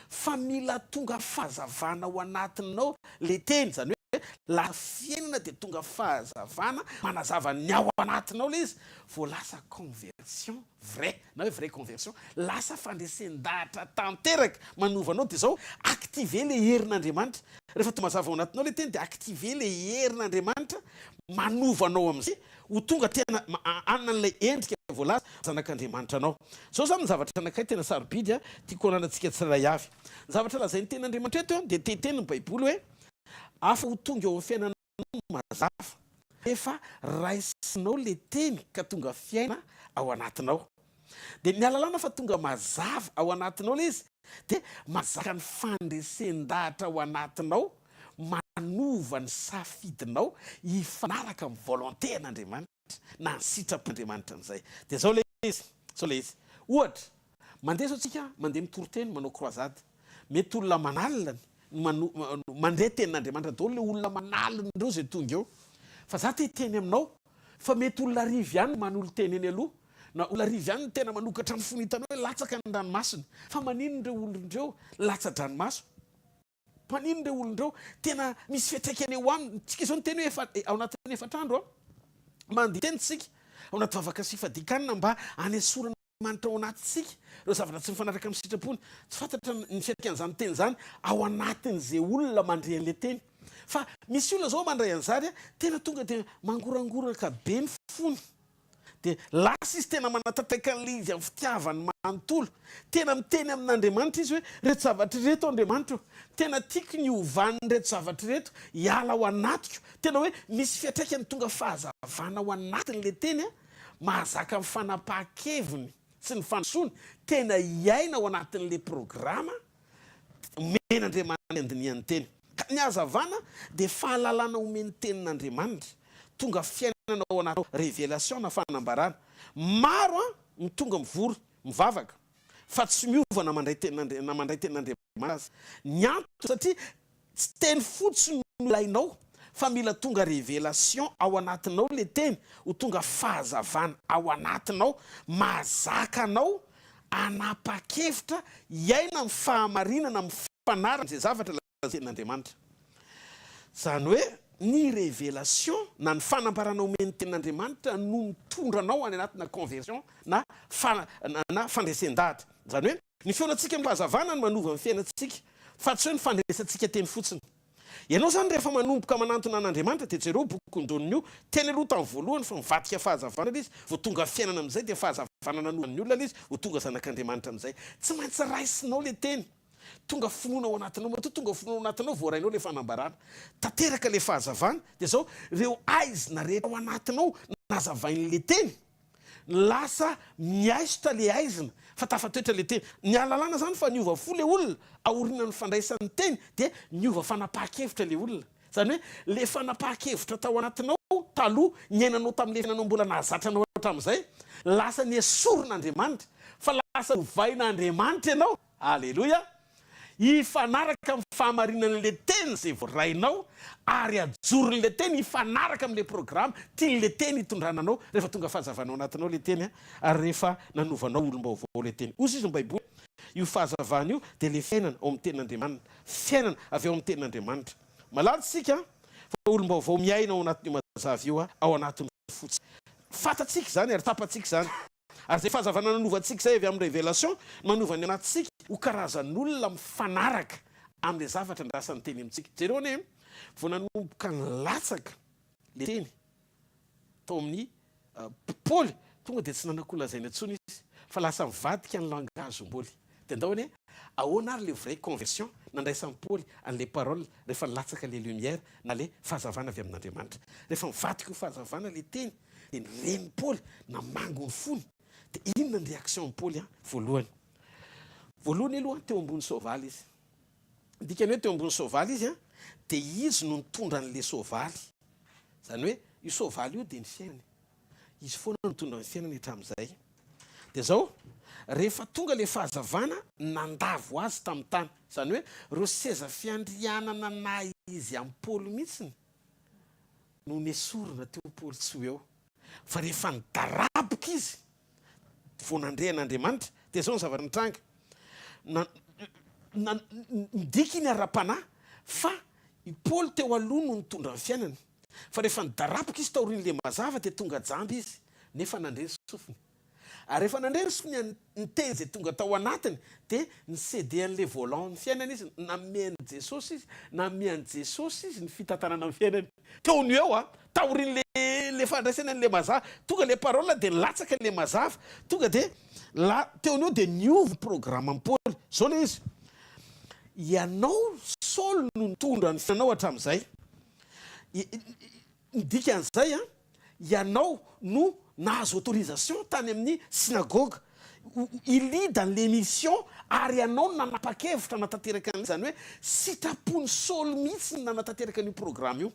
fa mila tonga fahazavana ao anatinao le teny, zany hoe lasa fiainana de tonga fahazavana manazava ny ao anatinao le izy vao lasa conversion vrai na hoe vraie conversion, lasa fandresen-dahatra tanteraka manova anao de zao activer le herin'Andriamanitra, rehefa tonga mazava ao anatinao le teny de activer le herin'Andriamanitra manova anao amizay ho tonga tena hanana an'ilay endrika voalaza zanak'Andriamanitra anao. Izao izany ny zavatra anankiray tena sarobidy tiako hananantsika tsirairay avy. Ny zavatra lazain'ny Tenin'Andriamanitra eto dia te-hiteny ny Baiboly hoe hafa ho tonga eo amin'ny fiainanao ny mazava rehefa raisinao ilay Teny ka tonga fiainana ao anatinao. Dia ny ahalalana fa tonga mazava ao anatinao ilay izy dia mazaka ny fandresen-dahatra ao anatinao manova ny safidinao hifanaraka amin'ny volonté an'Andriamanitra na ny sitrapon'Andriamanitra amin'izay. Dia izao ilay izy, izao ilay izy. Ohatra, mandeha izao tsika, mandeha mitory teny, manao croisade. Mety olona aman'alina no mano, mandre tenin'Andriamanitra daholo ilay olona aman'alina ireo izay tonga eo. Fa za te hiteny aminao fa mety olona arivo ihany no manolo-tena eny aloha, na olona arivo ihany no tena manokatra ny fony hitanao hoe latsaka ny ranomasony. Fa maninona ireo olona ireo latsa-dranomaso? Mpaninona ireo olona ireo? Tena misy fiantraikany eo aminy. Tsika izao niteny hoe efa ao anatin'ny efatra andro an, mandia teny tsika ao anaty vavaka sy fifadian-kanina mba hanesorana Andriamanitra ao anatintsika ireo zavatra tsy mifanaraka amin'ny sitrapony. Tsy fantatra ny fiantraikan'izany teny izany ao anatin'izay olona mandre an'ilay teny. Fa misy olona izao mandray an'izany, tena tonga dia mangorangoraka be ny fony. Dia lasa izy tena manatanteraka an'ilay izy amin'ny fitiavany manontolo. Tena miteny amin'Andriamanitra izy hoe, Ireto zavatra ireto Andriamanitra ô, tena tiako ny hiovan'ireto zavatra ireto hiala ao anatiko. Tena hoe misy fiantraikany tonga fahazavana ao anatin'ilay teny, mahazaka ny fanapahan-keviny sy ny fandrosoany, tena hiaina ao anatin'ilay programa omen'Andriamanitra andinihany teny. Ka ny hazavana dia fahalalana omen'ny tenin'Andriamanitra, tonga fiainana ao anatinao, révélation na fanambarana. Maro an ny tonga mivory, mivavaka, fa tsy miova na mandray tenin'Andri na mandray tenin'Andriamanitra aza. Ny antony satria tsy teny fotsiny no ilainao fa mila tonga révélation ao anatinao le teny, ho tonga fahazavana ao anatinao, mahazaka anao hanapa-kevitra hiaina amin'ny fahamarinana mifanaraka amin'izay zavatra lazain'Andriamanitra. Izany hoe ny révélation na ny fanambarana omen'ny tenin'Andriamanitra no mitondra anao any anatina conversion na na fandresen-dahatra. Izany hoe ny fihaonantsika amin'ny fahazavana no manova ny fiainantsika fa tsy hoe ny fandrenesantsika teny fotsiny. Ianao izany rehefa manomboka manantona an'Andriamanitra dia jereo bokin'i Jaona io, teny aloha tamin'ny voalohany fa mivadika fahazavana ilay izy, vao tonga fiainana amin'izay dia fahazavana nanova ny olona ilay izy ho tonga zanak'Andriamanitra amin'izay. Tsy maintsy raisinao ilay teny. Tonga finoana ao anatinao, matoa tonga finoana ao anatinao voarainao ilay fanambarana. Tanteraka ilay fahazavana dia izao, ireo haizina rehetra ao anatinao nazavain'ilay teny, Lasa miaisotra le aizina fa tafatoetra le teny. Ny ahalalana zany fa niova fo le olona aorinan'ny fandraisany teny dia niova fanapahan-kevitra le olona. Zany hoe le fanapahan-kevitra tao anatinao taloha niainanao tamin'le fiainanao mbola nahazatra anao hatramin'izay lasa nesorin'Andriamanitra fa lasa novain'Andriamanitra ianao. Aleloia! Hifanaraka amin'ny fahamarinan'ilay teny izay voarainao ary ajoron'ilay teny hifanaraka amin'ilay programa tian'ilay teny hitondrana anao rehefa tonga fahazavana ao anatinao ilay teny ary rehefa nanova anao olom-baovao ilay teny. Hoy izy ny Baiboly, io fahazavana io dia ilay fiainana ao amin'ny tenin'Andriamanina, fiainana avy ao amin'ny tenin'Andriamanitra. Malala isika fa olom-baovao miaina ao anatin'io mazava io ao anatin'ny fotsy. Fantatsika izany ary tsapantsika izany. Ary izay fahazavana nanova antsika izay avy amin'ny révélation no manova ny anatintsika ho karazan'olona mifanaraka amin'ilay zavatra andrasan'ny teny amintsika. Jereo anie, vao nanomboka nilatsaka ilay teny tao amin'ny Paoly, tonga dia tsy nanan-kolazaina intsony izy fa lasa nivadika ny langage Paoly. Dia ndao anie, ahoana ary le vraie conversion nandraisan'i Paoly an'le parole rehefa nilatsaka le lumière na le fahazavana avy amin'Andriamanitra. Rehefa nivadika ho fahazavana le teny dia ny ren'i Paoly namango ny fony. Dia inona ny réaction-n'i Paoly an? Voalohany. Voalohany aloha teo ambony soavaly izy. Ny dikany hoe teo ambony soavaly izy an, dia izy no nitondra an'le soavaly. Izany hoe io soavaly io dia ny fiainany. Izy foana no nitondra ny fiainany hatramin'izay. Dia izao, rehefa tonga ilay fahazavana, nandavo azy tamin'ny tany. Izany hoe ireo seza fiandrianana naha izy an'i Paoly mihitsy no nesorina teo Paoly tsy ho eo. Fa rehefa nidaraboka izy vao nandre an'Andriamanitra, dia izao ny zavatra nitranga, na, na, midika iny ara-panahy fa i Paoly teo aloha no nitondra ny fiainany. Fa rehefa nidaraboka izy taorian'ilay mazava dia tonga jamba izy, nefa nandre ny sofiny. Ary rehefa nandre ny sofiny ny teny izay tonga tao anatiny dia ni-ceder an'ilay volant ny fiainany izy, nanome an'i Jesosy izy, nanome an'i Jesosy izy ny fitantanana ny fiainany. Teo no eo an, taorian'ilay ilay fandraisany an'ilay mazava, tonga ilay parole dia nilatsaka ilay mazava, tonga dia la, teo no eo dia niova ny programme-n'i Paoly. Izao ilay izy, ianao Saoly no nitondra ny fiainanao hatramin'izay. Ny dikan'izay an, ianao no nahazo autorisation tany amin'ny synagoga hi-lead an'le mission ary ianao no nanapa-kevitra hanatanteraka an'ilay, izany hoe sitrapon'i Saoly mihitsy ny nanatanteraka an'io programme io.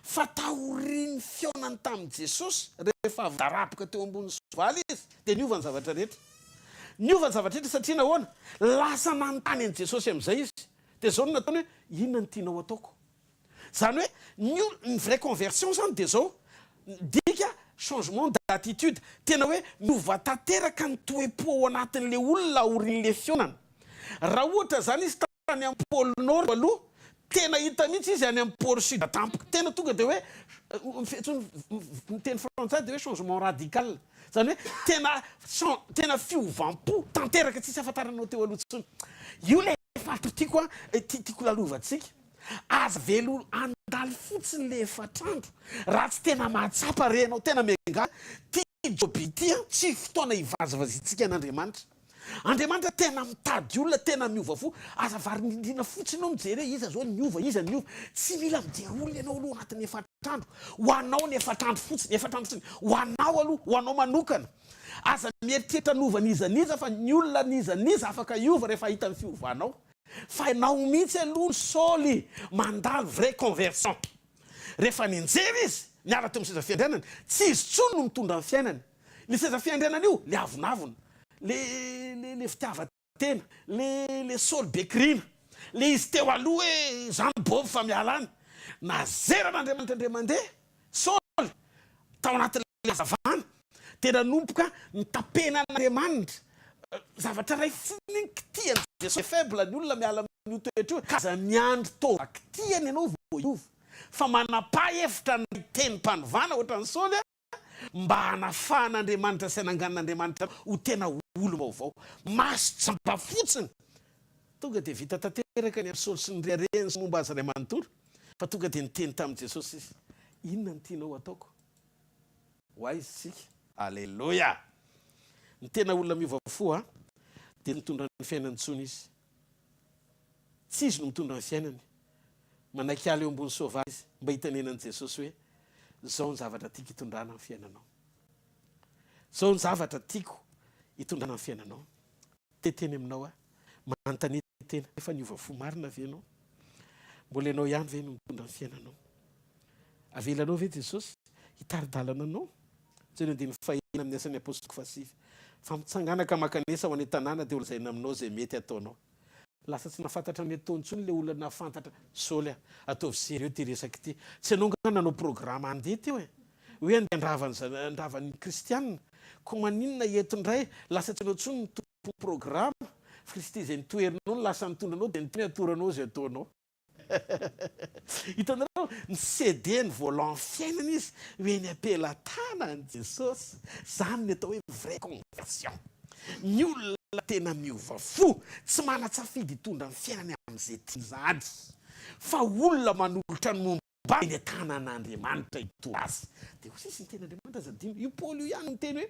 Fa taorian'ny fihaonany tamin'i Jesosy, rehefa avy daraboka teo ambony soavaly izy, dia niova ny zavatra rehetra. Niova ny zavatra rehetra satria nahoana? Lasa nanontany an'i Jesosy amin'izay izy. Dia izao no nataony hoe, inona no tianao hataoko? Zany hoe ny ol, ny vraie conversion zany dia zao, midika changement d'attitude, tena hoe miova tanteraka ny toe-po ao anatin'le olona aorian'le fihaonana. Raha ohatra zany izy tany amin'ny pôle nord aloha, tena hita mihitsy izy any amin'ny pôle sud tampoka, tena tonga dia hoe, ny teny frantsay dia hoe changement radical, zany hoe tena chan, tena fiovam-po tanteraka tsisy ahafantaranao teo aloha intsony. Io le faritra tiako an, tiako lalovantsika. Aza avela handalo fotsiny le efatr'andro raha tsy tena mahatsapa re ianao, tena miangavy, ty job ity an tsy fotoana hivazivaziantsika an'Andriamanitra. Andriamanitra tena mitady olona tena miova fo, aza variana fotsiny ianao mijery hoe iza zao niova, iza niova, tsy mila mijery olona ianao aloha anatin'ny efatr'andro, ho anao ny efatr'andro fotsiny, efatr'andro fotsiny, ho anao aloha, ho anao manokana. Aza mieritreritra hanova n'iza n'iza fa ny olona n'iza n'iza afaka hiova rehefa hita ny fiovanao. Fa ianao mihitsy aloha ny Saoly mandalo vraie conversion. Rehefa nianjera izy, niala teo amin'ny seza fiandrianany, tsy izy intsony no mitondra ny fiainany. Le seza fiandrianana io, le avonavona, le le le fitiavan-tena, le le Saoly be kirina, le izy teo aloha hoe za mibobo fa miala any. Nazeran'Andriamanitra indray mandeha Saoly tao anatin'ilay hazavana dia nanomboka nitapenan'Andriamanitra. Zavatra iray fotsiny iny kitihan'i Jesosy. Faible ny olona miala amin'io toetra io ka aza miandry taova kitihana ianao vao hiova fa manapaha hevitra ny tenim-panovana ohatran'i Saoly mba hanafahan'Andriamanitra sy hananganan'Andriamanitra anao ho tena olom-baovao. Maso jamba fotsiny Tonga dia vita tanteraka ny amin'i Saoly sy ny reharehany sy ny momba azy iray manontolo, fa tonga dia niteny tamin'i Jesosy izy, Inona no tianao hataoko? Ho aiza isika? Aleloia! Ny tena olona miova fo an, dia mitondra ny fiainany intsony izy. Tsy izy no mitondra ny fiainany. Manaiky hiala eo ambony soavaly izy mba hitenenan'i Jesosy hoe, Izao ny zavatra tiako hitondrana ny fiainanao. Izao ny zavatra tiako hitondrana ny fiainanao. Te teny aminao aho. Manontania tena, efa niova fo marina ve ianao? Mbola ianao ihany ve no mitondra ny fiainanao? Avelanao ve Jesosy hitari-dalana anao? Jereo andininy fahenina amin'ny Asan'ny Apôstôly fahasivy. Fa mitsangàna ka mankanesa ho any an-tanàna dia holazaina aminao izay mety hataonao. Lasa tsy nahafantatra ny ataony intsony ilay olona nahafantatra Saoly a! Ataovy sérieux ity resaka ity. Tsy ianao angaha nanao programme handeha teo e? Hoe handeha handrava ny zana, handrava ny kristianina. Koa maninona eto indray lasa tsy ianao intsony no tompon'ny programme? Kristy izay nitoherinao no lasa nitondra anao dia niteny hoe atoro anao izay ataonao. Hitanareo, ni-ceder ny volant fiainana izy ho eny am-pelatanan'i Jesosy. Izany ny atao hoe vraie conversion. Ny olona tena miova fo, tsy manan-tsafidy hitondra ny fiainany amin'izay tiany izany, fa olona manolotra ny momba. Mba eny an-tanan'Andriamanitra hitondra azy. Dia hoy sisa ny tenin'Andriamanitra aza adino. Io Paoly io ihany no niteny hoe,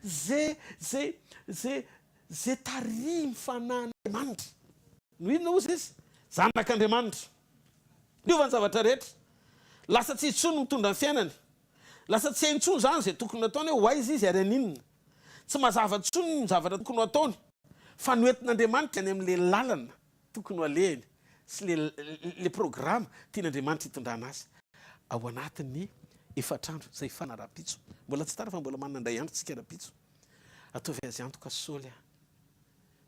Ze, ze, ze, ze tarihin'ny Fanahin'Andriamanitra. No inona hozy izy? Zanak'Andriamanitra. Niova ny zavatra rehetra. Lasa tsy izy intsony no mitondra ny fiainany. Lasa tsy hainy intsony izany izay tokony hataony hoe ho aiza izy ary haninona. Tsy mazava intsony ny zavatra tokony ho ataony. Fa noentin'Andriamanitra any amin'ilay lalana tokony ho alehiny sy le le programa tian'Andriamanitra hitondrana azy ao anatin'ny efatr'andro izay hifarana rahampitso. Mbola tsy tara fa mbola manana indray andro tsika rahampitso. Ataovy azy antoka Saoly a!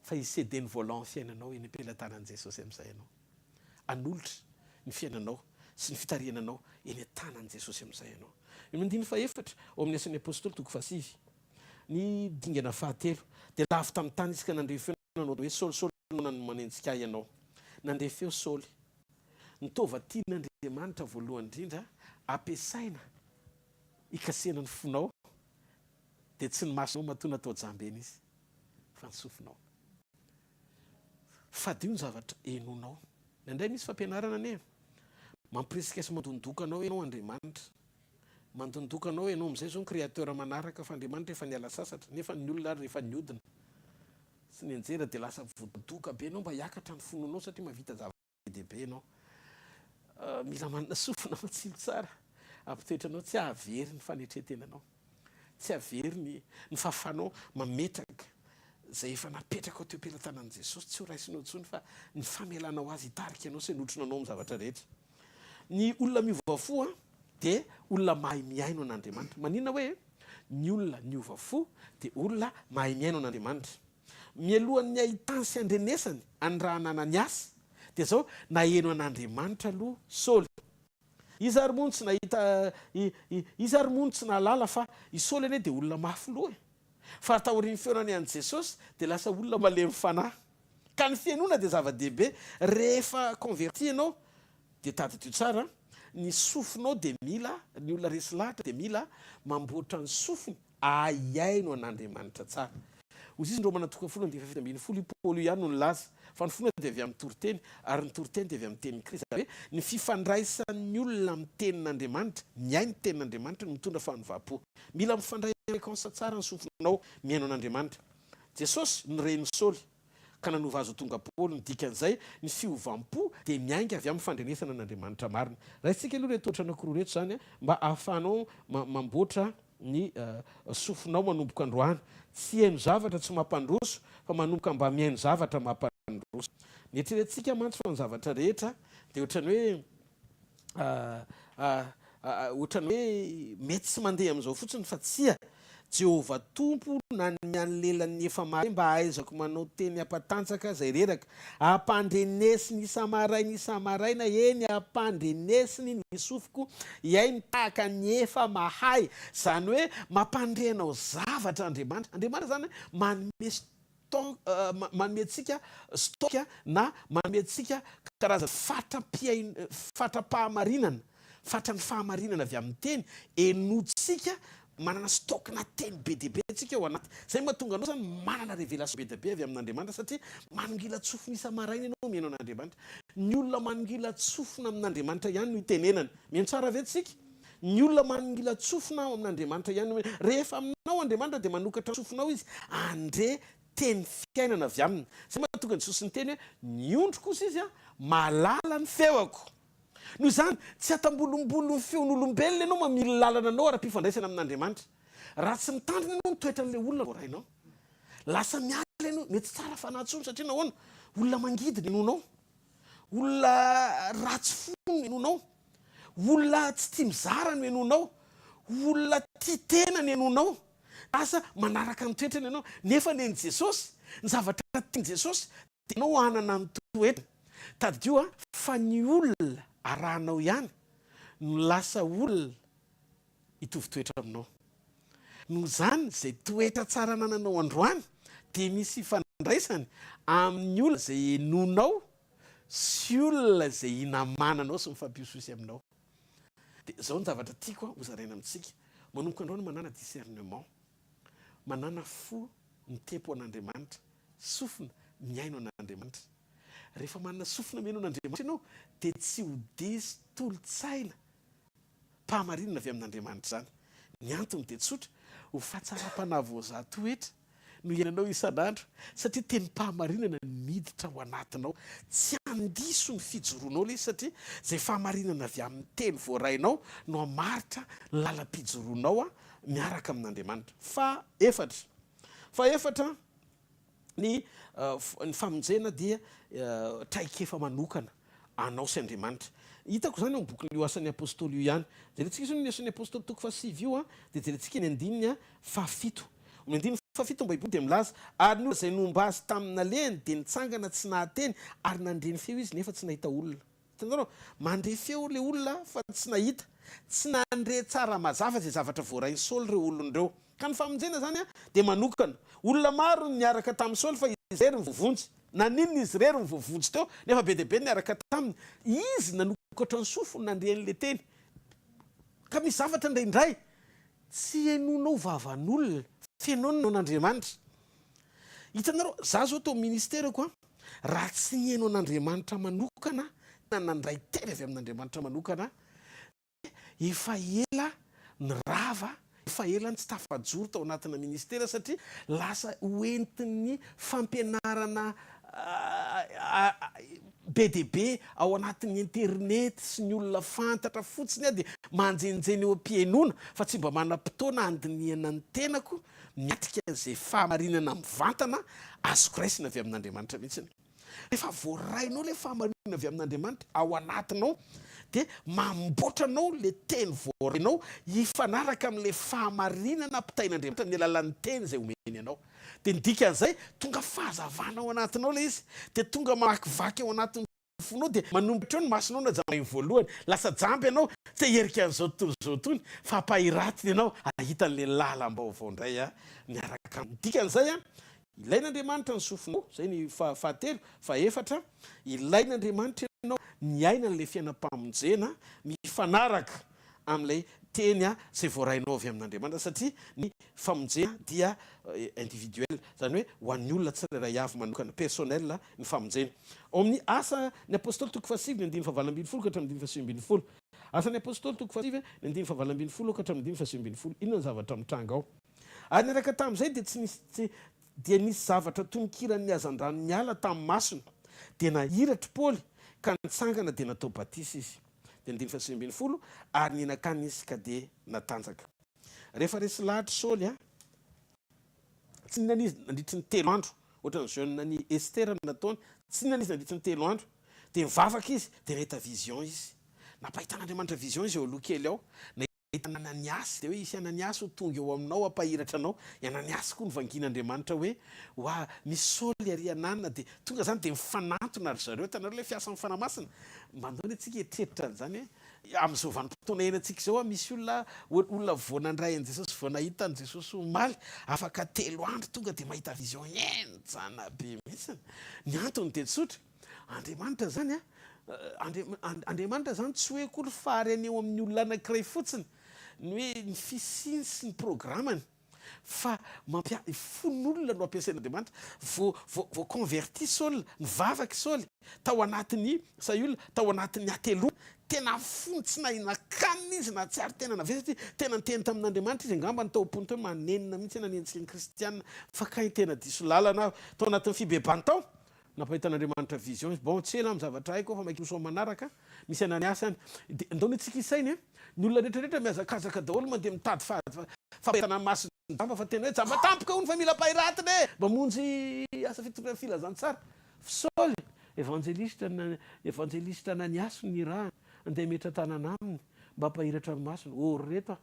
Fa hi-ceder ny volant ny fiainanao eny am-pelatanan'i Jesosy amin'izay ianao. Hanolotra ny fiainanao sy ny fitarihana anao eny an-tanan'i Jesosy amin'izay ianao. Eo amin'ny andininy fahefatra ao amin'ny Asan'ny Apostoly toko fahasivy, ny dingana fahatelo, dia lavo tamin'ny tany izy ka nandre feo nanao hoe, Saoly, Saoly, nahoana no manenjika ahy ianao? Nandre feo Saoly. Ny taova tian'Andriamanitra voalohany indrindra ampiasaina hikasihana ny fonao dia tsy ny masonao matoa natao jambena izy fa ny sofinao. Fadio ny zavatra henonao. Indraindray misy fampianarana anie mampirisika sy mandondoka anao ianao Andriamanitra. Mandondoka anao ianao amin'izay izao ny créateur manaraka fa Andriamanitra efa niala sasatra nefa ny olona ary rehefa niodina sy nianjera dia lasa voadoka be ianao mba hiakatra ny finoanao satria mahavita zavatra be dia be ianao. Mila manana sofina matsilo tsara hampitoetra anao tsy hahavery ny fanetren-tenanao, tsy hahavery ny ny fahafahanao mametraka izay efa napetrakao teo am-pelatanan'i Jesosy tsy ho raisinao intsony fa ny famelanao azy hitarika anao sy hanotrona anao amin'ny zavatra rehetra. Ny olona miova fo dia olona mahay mihaino an'Andriamanitra. Maninona hoe ny olona niova fo dia olona mahay mihaino an'Andriamanitra? Mialohan'ny hahitany sy handrenesany an'i Rahanananiasy dia izao, naheno an'Andriamanitra aloha Saoly. Iza ary moa no tsy nahita, iza ary moa no tsy nahalala fa i Saoly anie dia olona mafy loha e! Fa taorian'ny fihaonany an'i Jesosy dia lasa olona malemy fanahy. Ka ny fihainoana dia zava-dehibe, rehefa converti ianao dia tadidio tsara, ny sofinao dia mila, ny olona resy lahatra dia mila mamboatra ny sofiny ahiaino an'Andriamanitra tsara. Hoy izy ny Romana toko fahafolo andininy faha-17, i Paoly io ihany no nilaza fa ny finoana dia avy amin'ny toriteny ary ny toriteny dia avy amin'ny tenin'i Kristy. Izany hoe ny fifandraisan'ny olona amin'ny tenin'Andriamanitra, mihaino ny tenin'Andriamanitra no mitondra fanovam-po. Mila mifandray fréquence tsara ny sofinao mihaino an'Andriamanitra. Jesosy no ren'i Saoly ka nanova azy ho tonga Paoly, ny dikan'izay, ny fiovam-po dia miainga avy amin'ny fandrenesana an'Andriamanitra marina. Raisintsika aloha ireto ohatra anankiroa ireto izany mba ahafahanao mamboatra ny sofinao manomboka androany. Tsy hihaino zavatra tsy mampandroso fa manomboka mba mihaino zavatra mampandroso. Ny eritreretintsika mantsy fa ny zavatra rehetra dia ohatran'ny hoe Ohatran'ny hoe mety tsy mandeha amin'izao fotsiny fa tsia. Jehovah Tompo nanome an'ny lelan'ny efa mahay mba hahaizako manao teny hampatanjaka izay reraka. Ampandrenesiny isa-maraina isa-maraina, eny ampandrenesiny ny sofiko hihaino tahaka ny efa mahay. Izany hoe mampandre anao zavatra Andriamanitra. Andriamanitra izany manome Stock, manome antsika stock na manome antsika karazana fatram-pihain-, fatram-pahamarinana, fatran'ny fahamarinana avy amin'ny teny, henointsika, manana stock-na teny be dia be tsika ao anaty. Izay no mahatonga anao izany manana révélation be dia be avy amin'Andriamanitra satria manongilan-tsofina isa-maraina ianao mihaino an'Andriamanitra. Ny olona manongilan-tsofina amin'Andriamanitra ihany no itenenany. Mihaino tsara ve tsika? Ny olona manongilan-tsofina ao amin'Andriamanitra ihany no Rehefa aminao Andriamanitra dia manokatra ny sofinao Izy handre teny fiainana avy aminy. Izay mahatonga an'i Jesosy niteny hoe, Ny ondry kosa izy mahalala ny feoko. Noho izany, tsy atambolombolon'ny feon'olombelona ianao mamily lalana anao ara-pifandraisana amin'Andriamanitra. Raha tsy mitandrina ianao ny toetran'ilay olona voarainao. Lasa miala ianao, mety tsy tsara fanahy intsony satria nahoana? Olona mangidy ny henoinao. Olona ratsy fo no henoinao. Olona tsy tia mizara no henoinao. Olona tia tena no henoinao. Lasa manaraka ny toetrany ianao. Nefa nen'i Jesosy, ny zavatra tian'i Jesosy dia ianao hanana ny toetrany. Tadidio fa ny olona arahanao ihany no lasa olona hitovy toetra aminao. Noho izany, izay toetra tsara anananao androany dia misy ifandraisany amin'ny olona izay henoinao sy olona izay hinamananao sy mifampiosihosy aminao. Dia izao ny zavatra tiako hozaraina amintsika, manomboka androany manàna discernement, manàna fo mitempo an'Andriamanitra, sofina mihaino an'Andriamanitra. Rehefa manana sofina mihaino an'Andriamanitra ianao dia tsy ho diso tolo-tsaina. Pahamarinana avy amin'Andriamanitra izany. Ny antony dia tsotra, ho fahatsaram-panahy voazaha toetra no iainanao isan'andro, satria tenim-pahamarinana no miditra ao anatinao. Tsy handiso ny fijoroanao ilay izy satria izay fahamarinana avy amin'ny teny voarainao no hamaritra ny lalam-pijoroanao miaraka amin'Andriamanitra. Fahefatra. Fahefatra, ny ny famonjena dia traikefa manokana anao sy Andriamanitra. Hitako izany ao amin'ny bokin'io Asan'ny Apostoly io ihany. Jerentsika izao ny Asan'ny Apostoly toko fahasivy io dia jerentsika ny andininy fahafito. Ny andininy fahafito ao Baiboly dia milaza, Ary ny olona izay nomba azy tamin'ny nalehany dia nitsangana tsy nahateny, ary nandre ny feo izy nefa tsy nahita olona. Hitanareo? Mandre feo ilay olona fa tsy nahita. Tsy nandre tsara mazava izay zavatra voarain'i Saoly ireo olona ireo. Ka ny famonjena izany dia manokana. Olona maro no niaraka tamin'i Saoly fa izy irery no voavonjy. Naninona izy irery no voavonjy teo nefa be dia be ny niaraka taminy? Izy nanokatra ny sofiny nandre an'ilay teny. Ka misy zavatra indraindray tsy henoinao vavan'olona, fenoinao an'Andriamanitra. Hitanareo, za zao tao amin'ny ministerako an, raha tsy nihaino an'Andriamanitra manokana, na nandray teny avy amin'Andriamanitra manokana, dia efa ela nirava, efa ela tsy tafajoro tao anatina ministera satria lasa ho entin'ny fampianarana be dia be ao anatin'ny internet sy ny olona fantatra fotsiny aho dia manjenjena eo am-pihainoana fa tsy mba manam-potoana handinihana ny tenako miatrika izay fahamarinana mivantana azoko raisina avy amin'Andriamanitra mihitsy. Rehefa voarainao ilay fahamarinana avy amin'Andriamanitra ao anatinao dia mamboatra anao ilay teny voarainao hifanaraka amin'ilay fahamarinana ampitain'Andriamanitra amin'ny alalan'ny teny izay omeny anao. Dia ny dikan'izay, tonga fahazavana ao anatinao ilay izy, dia tonga mamakivaky ao anatin'ny fonao, dia manomboka hatreo ny masonao na jambain'ny voalohany, lasa jamba ianao, te hierika an'izao tontolo izao itony, fa ampahiratiny ianao hahita an'ilay lalam-baovao indray miaraka aminy. Ny dikan'izay, ilain'Andriamanitra ny sofinao, izay ny fahatelo, fahefatra, ilain'Andriamanitra ianao miaina an'ilay fiainam-pamonjena mifanaraka amin'ilay teny izay voarainao avy amin'Andriamanitra satria ny famonjena dia individuel, izany hoe ho an'ny olona tsirairay avy manokana, personnel, ny famonjena. Ao amin'ny Asa ny Apostoly toko fahasivy ny andininy fahavalo ambin'ny folo ka hatramin'ny andininy fahasivy ambin'ny folo. Asa ny Apostoly toko fahasivy ny andininy fahavalo ambin'ny folo ka hatramin'ny andininy fahasivy ambin'ny folo. Inona ny zavatra mitranga ao? Ary niaraka tamin'izay dia tsy nisy tsy dia nisy zavatra toy ny kiran'ny hazandrano niala tamin'ny masony. Dia nahiratra i Paoly ka nitsangana dia natao batisa izy. Dia andininy fahasivy ambin'ny folo, ary nihinan-kanina izy ka dia natanjaka. Rehefa resy lahatra i Saoly, tsy nihinana izy nandritry ny telo andro, ohatran'ny jeûne an'i Estera no nataony, tsy nihinana izy nandritry ny telo andro, dia nivavaka izy, dia nahita vision izy. Nampahitan'Andriamanitra vision izy eo aloha kely ao, nahita an'i Ananiasy, dia hoe hisy Ananiasy ho tonga eo aminao hampahiratra anao, i Ananiasy koa novangian'Andriamanitra hoe, Hoa, misy Saoly ary Anana, dia tonga izany dia mifanantona ry zareo, hitanareo ilay fiasan'ny Fanahy Masina? Mba andao anie tsika hieritreritra an'izany hoe, Amin'izao vanim-potoana iainantsika izao, misy olona, olona vao nandray an'i Jesosy, vao nahita an'i Jesosy omaly, afaka telo andro tonga dia mahita vision henjana be mihitsy. Ny antony dia tsotra, Andriamanitra izany an, Andriamanitra izany tsy hoe akory fahary eo amin'ny olona anankiray fotsiny, ny hoe ny fisiany sy ny programany. Fa mampia, fon'olona no ampiasain'Andriamanitra. Vo, vo, vo converti Saul, nivavaka i Saoly tao anatin'ny, Saül, tao anatin'ny hateloana. Tena fony tsy nahinan-kanina izy, nahatsiaro tena navesatra izy, tena niteny tamin'Andriamanitra izy, angamba ny tao am-pony tao hoe manenina mihitsy aho nanenjika ny kristiana, fa kay tena diso lalana aho. Tao anatin'ny fibebahany tao, Nampahitan'Andriamanitra vision izy. Bon, tsy ela amin'ny zavatra haiko aho fa maika misoa manaraka. Misy Ananiasy any. Dia ndao anie tsika hisaina e. Ny olona rehetra rehetra mihazakazaka daholo mandeha mitady fampahitana mason'ny jamba fa tena hoe jamba tampoka hono fa mila ampahiratina e. Mamonjy asa fitoriana filazantsara. Saoly, evanjelista, evanjelista Ananiasy no nirahana andeha hametra-tanana aminy mba hampahiratra ny masony. Oh ry reto a.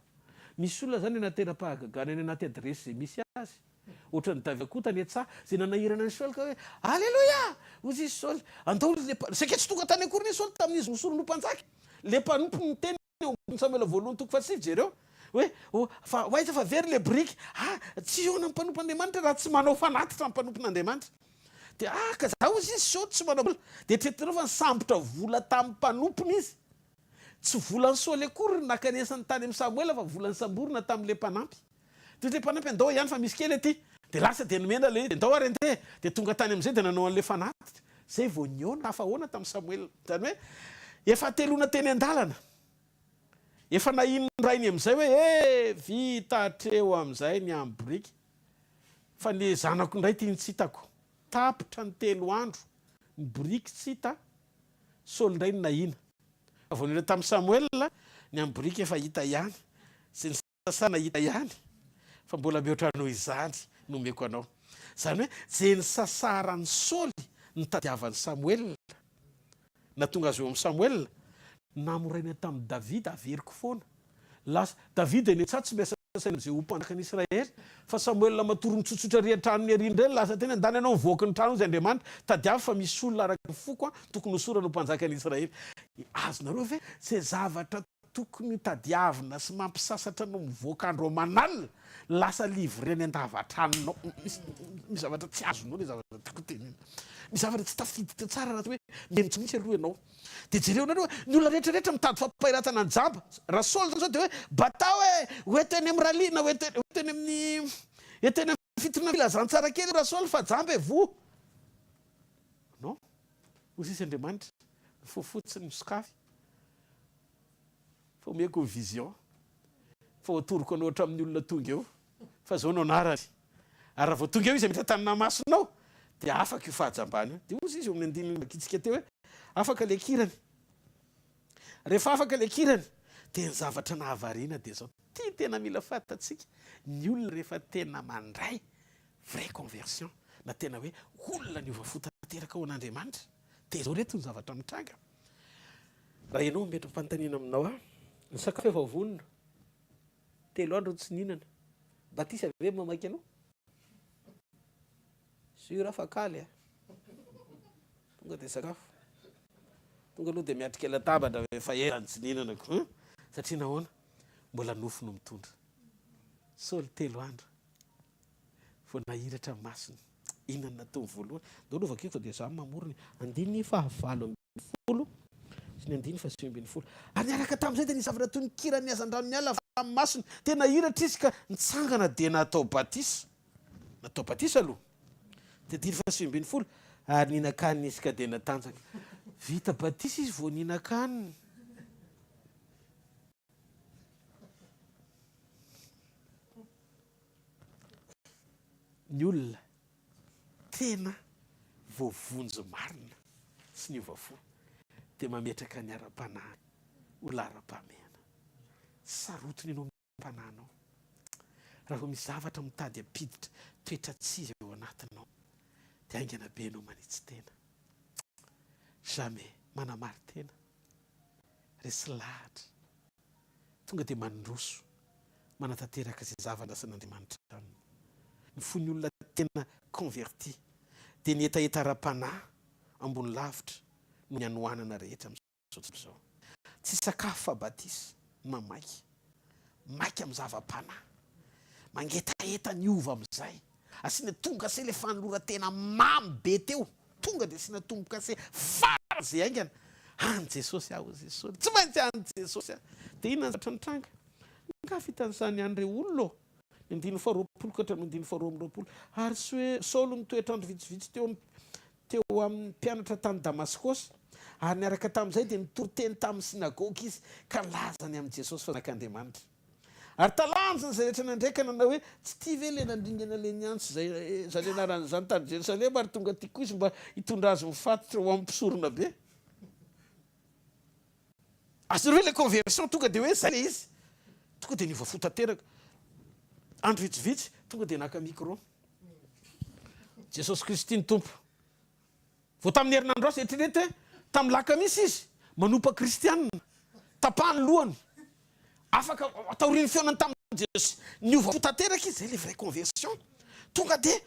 Misy olona zany anatera-pahagagana any anaty adiresy izay misy azy. Ohatran'i Davida koa tany an-tsaha, izay nanahirana an'i Saoly ka hoe, Aleloia! Hoy izy Saoly, andao ilay mpa-, saika tsy tonga tany akory anie Saoly tamin'izy nosorony ho mpanjaka. Ilay mpanompo niteny eo amin'ny Samoela voalohany toko fahasivy, jereo, hoe, Oh, fa ho aiza fa very ilay biriky? Ah, tsy hihaona amin'ny mpanompon'Andriamanitra raha tsy manao fanatitra amin'ny mpanompon'Andriamanitra. Dia, ah, ka za hozy izy Saoly tsy manao vola. Dia eritreretinareo fa nisambotra vola tamin'ny mpanompony izy. Tsy volan'i Saoly akory no nakanesany tany amin'i Samoela fa vola nisamborina tamin'ilay mpanampy. Dia ilay mpanampy andao ihany fa misy kely aty. Dia lasa dia nomena ilay izy, dia ndao ary andeha. Dia tonga tany amin'izay dia nanao an'ilay fanatitra. Izay vao nihaona, tafahaona tamin'i Samoela. Izany hoe efa hateloana teny an-dalana. Efa nahian'ny rainy amin'izay hoe eh vita hatreo amin'izay ny amin'ny boriky fa ny zanako indray ity no tsy hitako. Tapitra ny telo andro, ny boriky tsy hita, Saoly indray no nahiana. Fa vao nila tamin'i Samoela, ny amin'ny boriky efa hita ihany, sy ny sasana hita ihany, fa mbola mihoatra noho izany no omeko anao. Izany hoe, izay nisasaran'i Saoly nitadiavan'i Samoela, nahatonga azy eo amin'i Samoela, namoraina tamin'i Davida, averiko foana. Lasa, Davida eny an-tsaha tsy miasa saina amin'izay ho mpanjakan'i Israely, fa Samoela matory mitsotsotra ary an-tranony ery indray no lasa teny, Andana ianao mivoaka ny trano hozy Andriamanitra, tadiavo fa misy olona araka ny foko tokony hosorana ho mpanjakan'i Israely. Azonareo ve izay zavatra tokony tadiavina sy mampisasatra anao mivoaka andro aman'alina, lasa livré any an-davatranonao? Misy zavatra tsy azonao ilay zavatra tiako tenenina. Misy zavatra tsy tafiditra tsara raha tsy hoe mihaino tsy misy aloha ianao. Dia jereo nareo ny olona rehetra rehetra mitady fampahiratana ny jamba. Raha Saoly zany zao dia hoe batao e, ho eto eny amin'ny rallye na ho eto ho eto eny amin'ny eto eny amin'ny fitoriana filazantsara kely io Rasaoly fa jamba e, voa. Non. Hoy sisa Andriamanitra, ny fo fotsiny misokafy fa omeko ny vision fa ho atoroko anao hatramin'ny olona tonga eo fa zao no anarany. Ary raha vao tonga eo izy hametra-tanana amin'ny masonao dia afaka io fahajambana io. Dia hozy izy eo amin'ny andininy novakintsika teo hoe afaka ilay kirany. Rehefa afaka ilay kirany dia ny zavatra nahavariana dia izao, ity tena mila fantatsika, ny olona rehefa tena mandray vraie conversion na tena hoe olona niova fo tanteraka ho an'Andriamanitra dia izao reto ny zavatra mitranga. Raha ianao mametra-panontaniana aminao aho, ny sakafo efa vonona, Telo andro tsy nihinana. Batisa ve mamaky anao? Sûr fa kaly a. Tonga dia sakafo. Tonga aloha dia miatrika latabatra efa ela ny tsy nihinanako. Hein? Satria nahoana? Mbola nofo no mitondra. Saoly telo andro. Vao nahiratra ny masony. Inona no nataony voalohany? Ndao aloha vakiko fa dia izaho mamorona e. Andininy fahavalo 18 sy ny andininy faha-19. Ary niaraka tamin'izay dia nisy zavatra toy ny kiran'ny hazandrano niala avy tamin'ny masony. Dia nahiratra izy ka nitsangana dia natao batisa. Natao batisa aloha. Dia andininy faha-19. Ary nihinan-kanina izy ka dia natanjaka. Vita batisa izy vao nihinan-kanina. Ny olona tena voavonjy marina sy niova fo dia mametraka ny ara-panahy ho laharam-pahamehana. Tsy sarotiny ianao amin'ny fanahinao raha vao misy zavatra mitady hampiditra toetra tsy izy ao anatinao dia haingana be ianao manitsy tena. Jamais manamari-tena. Resy lahatra. Tonga dia mandroso manatanteraka izay zava-nasan'Andriamanitra aminy. Ny fon'ny olona tena converti dia ny hetaheta ara-panahy ambony lavitra noho ny hanoanana rehetra amin'izao tontolo izao. Tsy sakafo fa batisa no maha-maika. Maika amin'ny zava-panahy. Mangetaheta ny hiova amin'izay. Asiana tombo-kase ilay fanoloran-tena mamy be teo. Tonga dia asiana tombo-kase faran'izay haingana. Any Jesosy aho, hoy Jesosy. Tsy maintsy any Jesosy aho. Dia inona ny zavatra nitranga? Angaha fitanisany an'ireo olona ô? Ny andininy faharoapolo ka hatramin'ny andininy faharoa amby 20. Ary Saoly nitoetra andro vitsivitsy teo amin'ny teo amin'ny mpianatra tany Damaskosy, ary niaraka tamin'izay dia nitory teny tamin'ny synagoga izy ka nilaza ny amin'i Jesosy fa Zanak'Andriamanitra. Ary talanjona izay rehetra nandre ka nanao hoe, Tsy ity ve ilay nandringana ilay niantso izay izany anarana izany tany Jerosalema, ary tonga aty koa izy mba hitondra azy mifatotra ho amin'ny mpisoronabe? Azonareo ilay conversion tonga dia hoe zay ilay izy. Tonga dia niova fo tanteraka. Andro vitsivitsy tonga dia naka micro. Jesosy Kristy ny Tompo. Vao tamin'ny herinandro lasa, eritrereto hoe tamin'ny lakamisy izy manompa kristianina. Tapaha ny lohany. Afaka taorian'ny fihaonany tamin'i Jesosy. Niova fo tanteraka izy, zay ilay vraie conversion. Tonga dia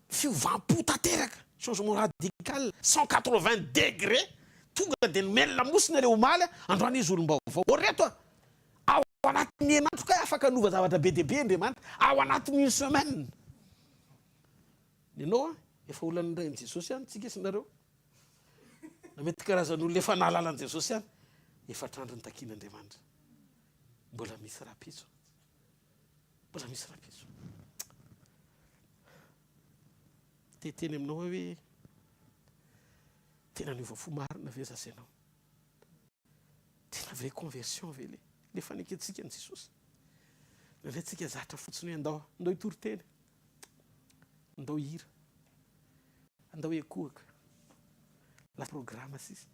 Fiovam-po tanteraka, changement radical, 180 degré, tonga dia nomeny lamosina ireo omaly, androany izy olom-baovao. Ô reto a! Ao anatin'ny herinandro kay afaka hanova zavatra be dia be Andriamanitra, ao anatin'ny une semaine. Ny anao a, efa olona nandray an'i Jesosy ihany tsika sy nareo. Na mety karazan'olona efa nahalala an'i Jesosy ihany, efatra andro nitakian'Andriamanitra. Mbola misy rahampitso. Mbola misy rahampitso. Te hiteny aminao aho hoe tena niova fo marina ve za sy ianao? Tena vraie conversion ve le? Ilay fanekentsika an'i Jesosy. Indraindray tsika zatra fotsiny hoe andao, andao hitory teny, andao hihira, andao hiankohoka. Lasa programa sisa.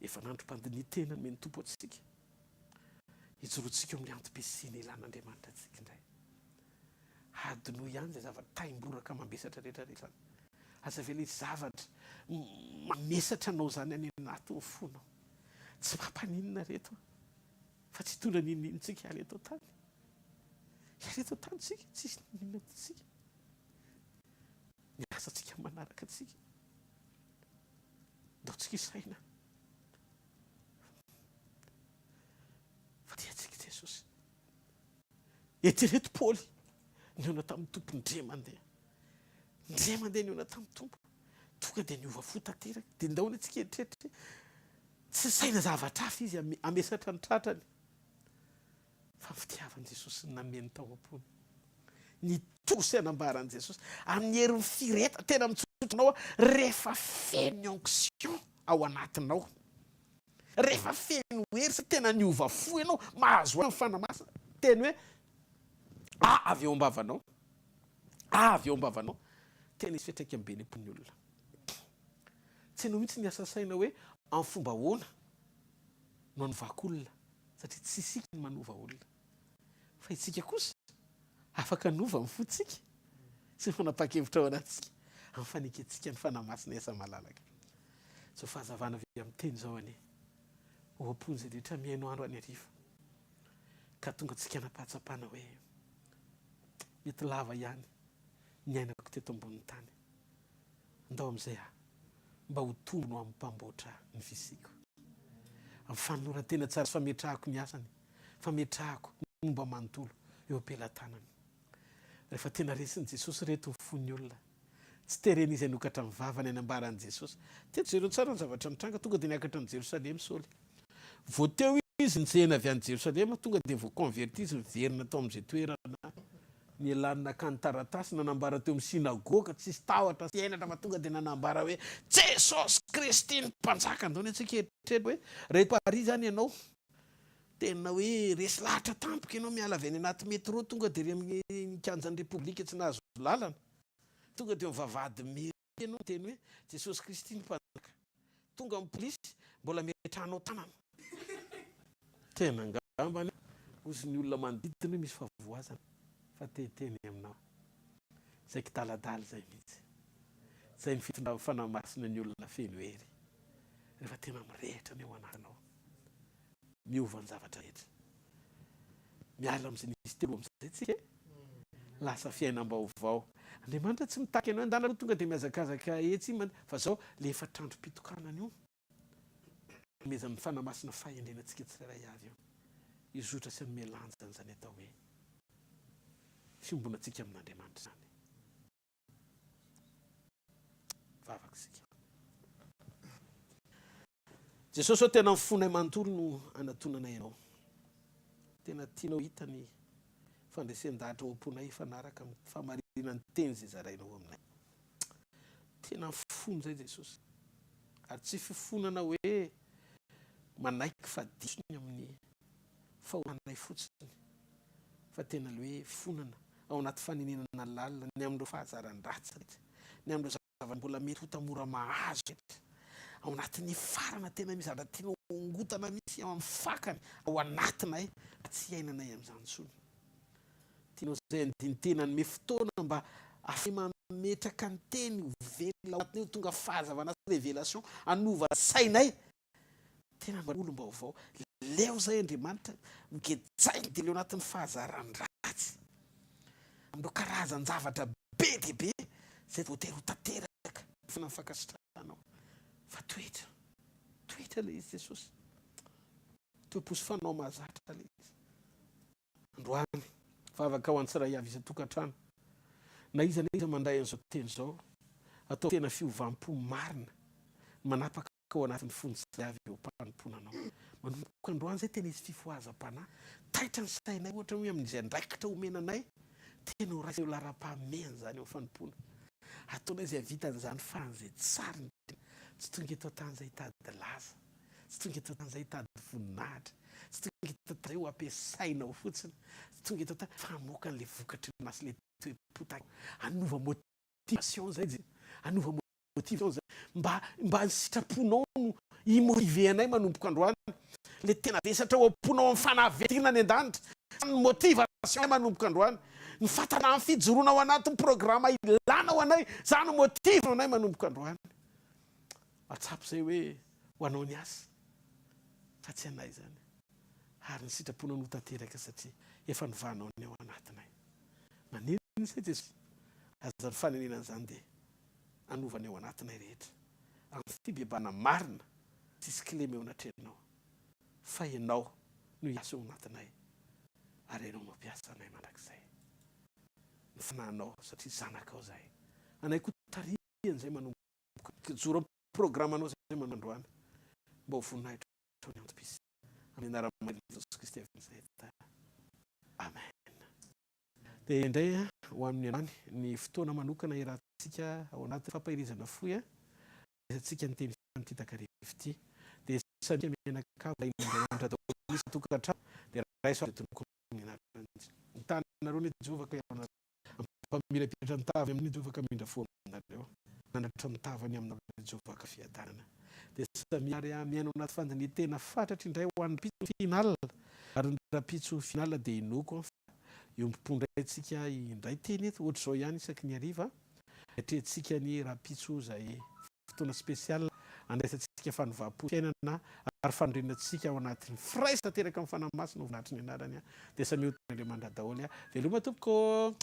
Efa nandrom-pandinihan-tena nomen'ny Tompo antsika. Hijoroantsika eo amin'ny antom-pisiana ilan'Andriamanitra antsika indray. Hadinoy ihany izay zavatra taimboraka mambesatra rehetra rehetra izany. Aza avela hisy zavatra mamesatra anao izany any anatin'ny fonao. Tsy mampaninona reto fa tsy hitondra n'inon'inona tsika hiala eto an-tany. Hiala eto an-tany tsika, tsy hisy n'inon'inona antsika. Ny asantsika manaraka antsika. Ndao tsika hisaina fa tia antsika Jesosy. Eritrereto Paoly nihaona tamin'ny Tompo indray mandeha. Indray mandeha nihaona tamin'ny Tompo. Tonga dia niova fo tanteraka. Dia ndao anie tsika hieritreritra hoe tsy nisaina zavatra hafa izy hamesatra ny tratrany. Fa ny fitiavan'i Jesosy no nameno tao am-pony. Nitory sy hanambara an'i Jesosy amin'ny herin'ny fireheta. Tena mitsotra anao aho, rehefa feno ny onction ao anatinao, rehefa feno hery sy tena niova fo ianao, mahazo aina ny Fanahy Masina, teny hoe a avy eo am-bavanao, a avy eo am-bavanao, tena hisy fiantraikany be ny am-pon'ny olona. Tsy hainao mihitsy ny hiasa saina hoe amin'ny fomba ahoana no hanovako olona, satria tsy isika no manova olona. Fa isika kosa afaka hanova ny fontsika sy ny fanapahan-kevitra ao anatintsika amin'ny fanekentsika ny Fanahy Masina hiasa malalaka. Izao fahazavana avy amin'ny Teny izao anie ho am-pon'izay rehetra mihaino andro any hariva ka tonga antsika hanam-pahatsapana hoe mety lava ihany ny ainako teto ambonin'ny tany. Andao amin'izay aho mba ho tombony ho amin'ny Mpamboatra ny fisiako. Amin'ny fanoloran-tena tsara sy fametrahako ny asany, fametrahako ny momba manontolo eo am-pelatanany. Rehefa tena resin'i Jesosy ireto ny fon'ny olona, tsy terena izy hanokatra ny vavany hanambara an'i Jesosy. Teto jereo tsara ny zavatra nitranga, tonga dia niakatra an'i Jerosalema Saoly. Vao teo izy nitsena avy any Jerosalema, tonga dia voa-converti izy niverina tao amin'izay toerana nialany nakany taratasy, nanambara teo amin'ny synagoga, tsisy tahotra sy henatra fa tonga dia nanambara hoe Jesosy Kristy ny Mpanjaka. Andao anie tsika hieritreritra hoe raha eto Paris izany ianao, tena hoe resy lahatra tampoka ianao miala avy any anaty métro tonga dia ery amin'ny kianjan'ny Repoblika tsy nahazo lalana, tonga dia eo amin'ny vavahady mairie ianao miteny hoe Jesosy Kristy ny Mpanjaka. Tonga ny polisy, mbola ametrahanao tanana. Tena angamba anie hozy ny olona manodidina hoe misy fahavoazana fa te hiteny aminao. Izay kidaladala izay mihitsy. Izay ny fitondran'ny Fanahy Masina ny olona feno hery. Rehefa tena mirehitra ny ao anatinao. Miova ny zavatra rehetra. Miala amin'izay nisy teo amin'izay tsika e. Lasa fiainam-baovao. Andriamanitra tsy mitaky anao an-dalana aloha tonga dia mihazakazaka etsy fa zao le efatr'androm-pitokanana io anomezan'ny Fanahy Masina fahendrena antsika tsirairay avy io hizotra sy hanome lanja an'izany atao hoe fiombonantsika amin'Andriamanitra izany. Vavaka isika. Jesosy ô, tena amin'ny fonay manontolo no anatonanay Anao. Tena tianao hita ny fandresen-dahatra ao am-ponay hifanaraka amin'ny fahamarinan'ny teny izay zarainao aminay. Tena mifono izay Jesosy. Ary tsy fifonana hoe manaiky fa diso ny amin'ny fahotanay fotsiny, fa tena ilay hoe fifonana ao anaty fanenenana lalina ny amin'ireo fahazaran-dratsy rehetra, ny amin'ireo zavatra mbola mety ho mora mahazo rehetra, ao anatin'ny farana tena misy zavatra tianao hongotana mihitsy ao amin'ny fakany, ao anatinay, fa tsy iainanay amin'izany intsony. Tianao izay andinin-teny hanome fotoana mba ahafahana mametraka ny teny ho velona ao anatinay, ho tonga fahazavana sy révélation hanova sainay. Tena mba olom-baovao. Leo izay Andriamanitra, gejainy dia leo anatin'ny fahazaran-dratsy. Amin'ireo karazan-javatra be dia be izay voatery ho tanteraka. Fona ny fankasitrahanao. Fa toetra, toetra ilay izy Jesosy. Toe-po sy fanao mahazatra ilay izy. Androany, vavaka ho an'ny tsiray avy isan-tokantrano. Na iza na iza mandray an'izao teny izao, atao tena fiovam-po marina, manapaka ao anatin'ny fony tsiray avy eo am-panompoana anao. Manomboka androany izay tena hisy fifohazam-panahy. Taitra ny sainay ohatra hoe amin'izay andraikitra omena anay, tena ho raisinay ho laharam-pahamehana izany eo amin'ny fanompoana. Ataonay izay hahavita an'izany faran'izay tsara indrindra. Tsy tonga eto an-tany izay hitady laza. Tsy tonga eto an-tany izahay hitady voninahitra. Tsy tonga eto an-tany izahay ho ampiasainao fotsiny. Tsy tonga eto an-tany fa hamoaka an'ilay vokatry ny maso, ilay toe-po tahaka. Hanova motivation izay Jesoa. Hanova motivation izay. Mba, mba ny sitraponao no hi-motiver anay manomboka androany. Ilay tena vesatra ao am-ponao amin'ny fanahy any an-danitra. Izany no motivation manomboka androany. Ny fatana amin'ny fijoroana ao anatin'ny programa ilanao anay, izany no motive anay manomboka androany. Mahatsapa izay hoe ho anao ny asa fa tsy anay izany. Ary ny sitraponao no tanteraka satria efa novanao ny ao anatinay. Maninona izay Jesosy? Aza ny fanenenana izany dia hanova ny ao anatinay rehetra. Amin'ny fibebahana marina, tsisy kilema eo anatrehanao. Fa Ianao no hiasa eo anatinay, ary Ianao no hampiasa anay mandrakizay. Ny Fanahinao, satria zanakao izahay. Anay koa tarihiny izay manomboka hijoro amin'ny programanao izay manomboka androany, mba ho voninahitrao ny antom-pisiana. Amin'ny anaran'i Maria Jesosy Kristy avy Nazareta. Amen. Dia indray ho amin'ny androany ny fotoana manokana iarahantsika ao anatin'ny fampaherezana fohy. Andraisantsika ny teny amin'ity takariva ity. Dia samia mianakavy Andriamanitra daholo isan-tokantrano, dia raiso ary tonoko amin'ny anaran'i Jesoa. Ny tananareo anie Jehovah ka hiaro anareo. Hampamirapiratra ny tavany amin'i Jehovah ka hamindra fo aminareo. Hanandratra ny tavany aminareo Jehovah ka fiadanana. Dia samia ary miaina ao anaty fandinihan-tena fatratra indray ho an'ny rahampitso final. Ary ny rahampitso final dia inoako fa iombom-po indray tsika indray teny eto ohatr'izao ihany isaky ny hariva. Atrehintsika ny rahampitso izay fotoana spécial andraisantsika fanovam-po fiainana ary fanorenantsika ao anatin'ny firaisana tanteraka amin'ny Fanahy Masina ho voninahitry ny anarany. Dia samia ho tahin'Andriamanitra daholo. Veloma tompoko ô!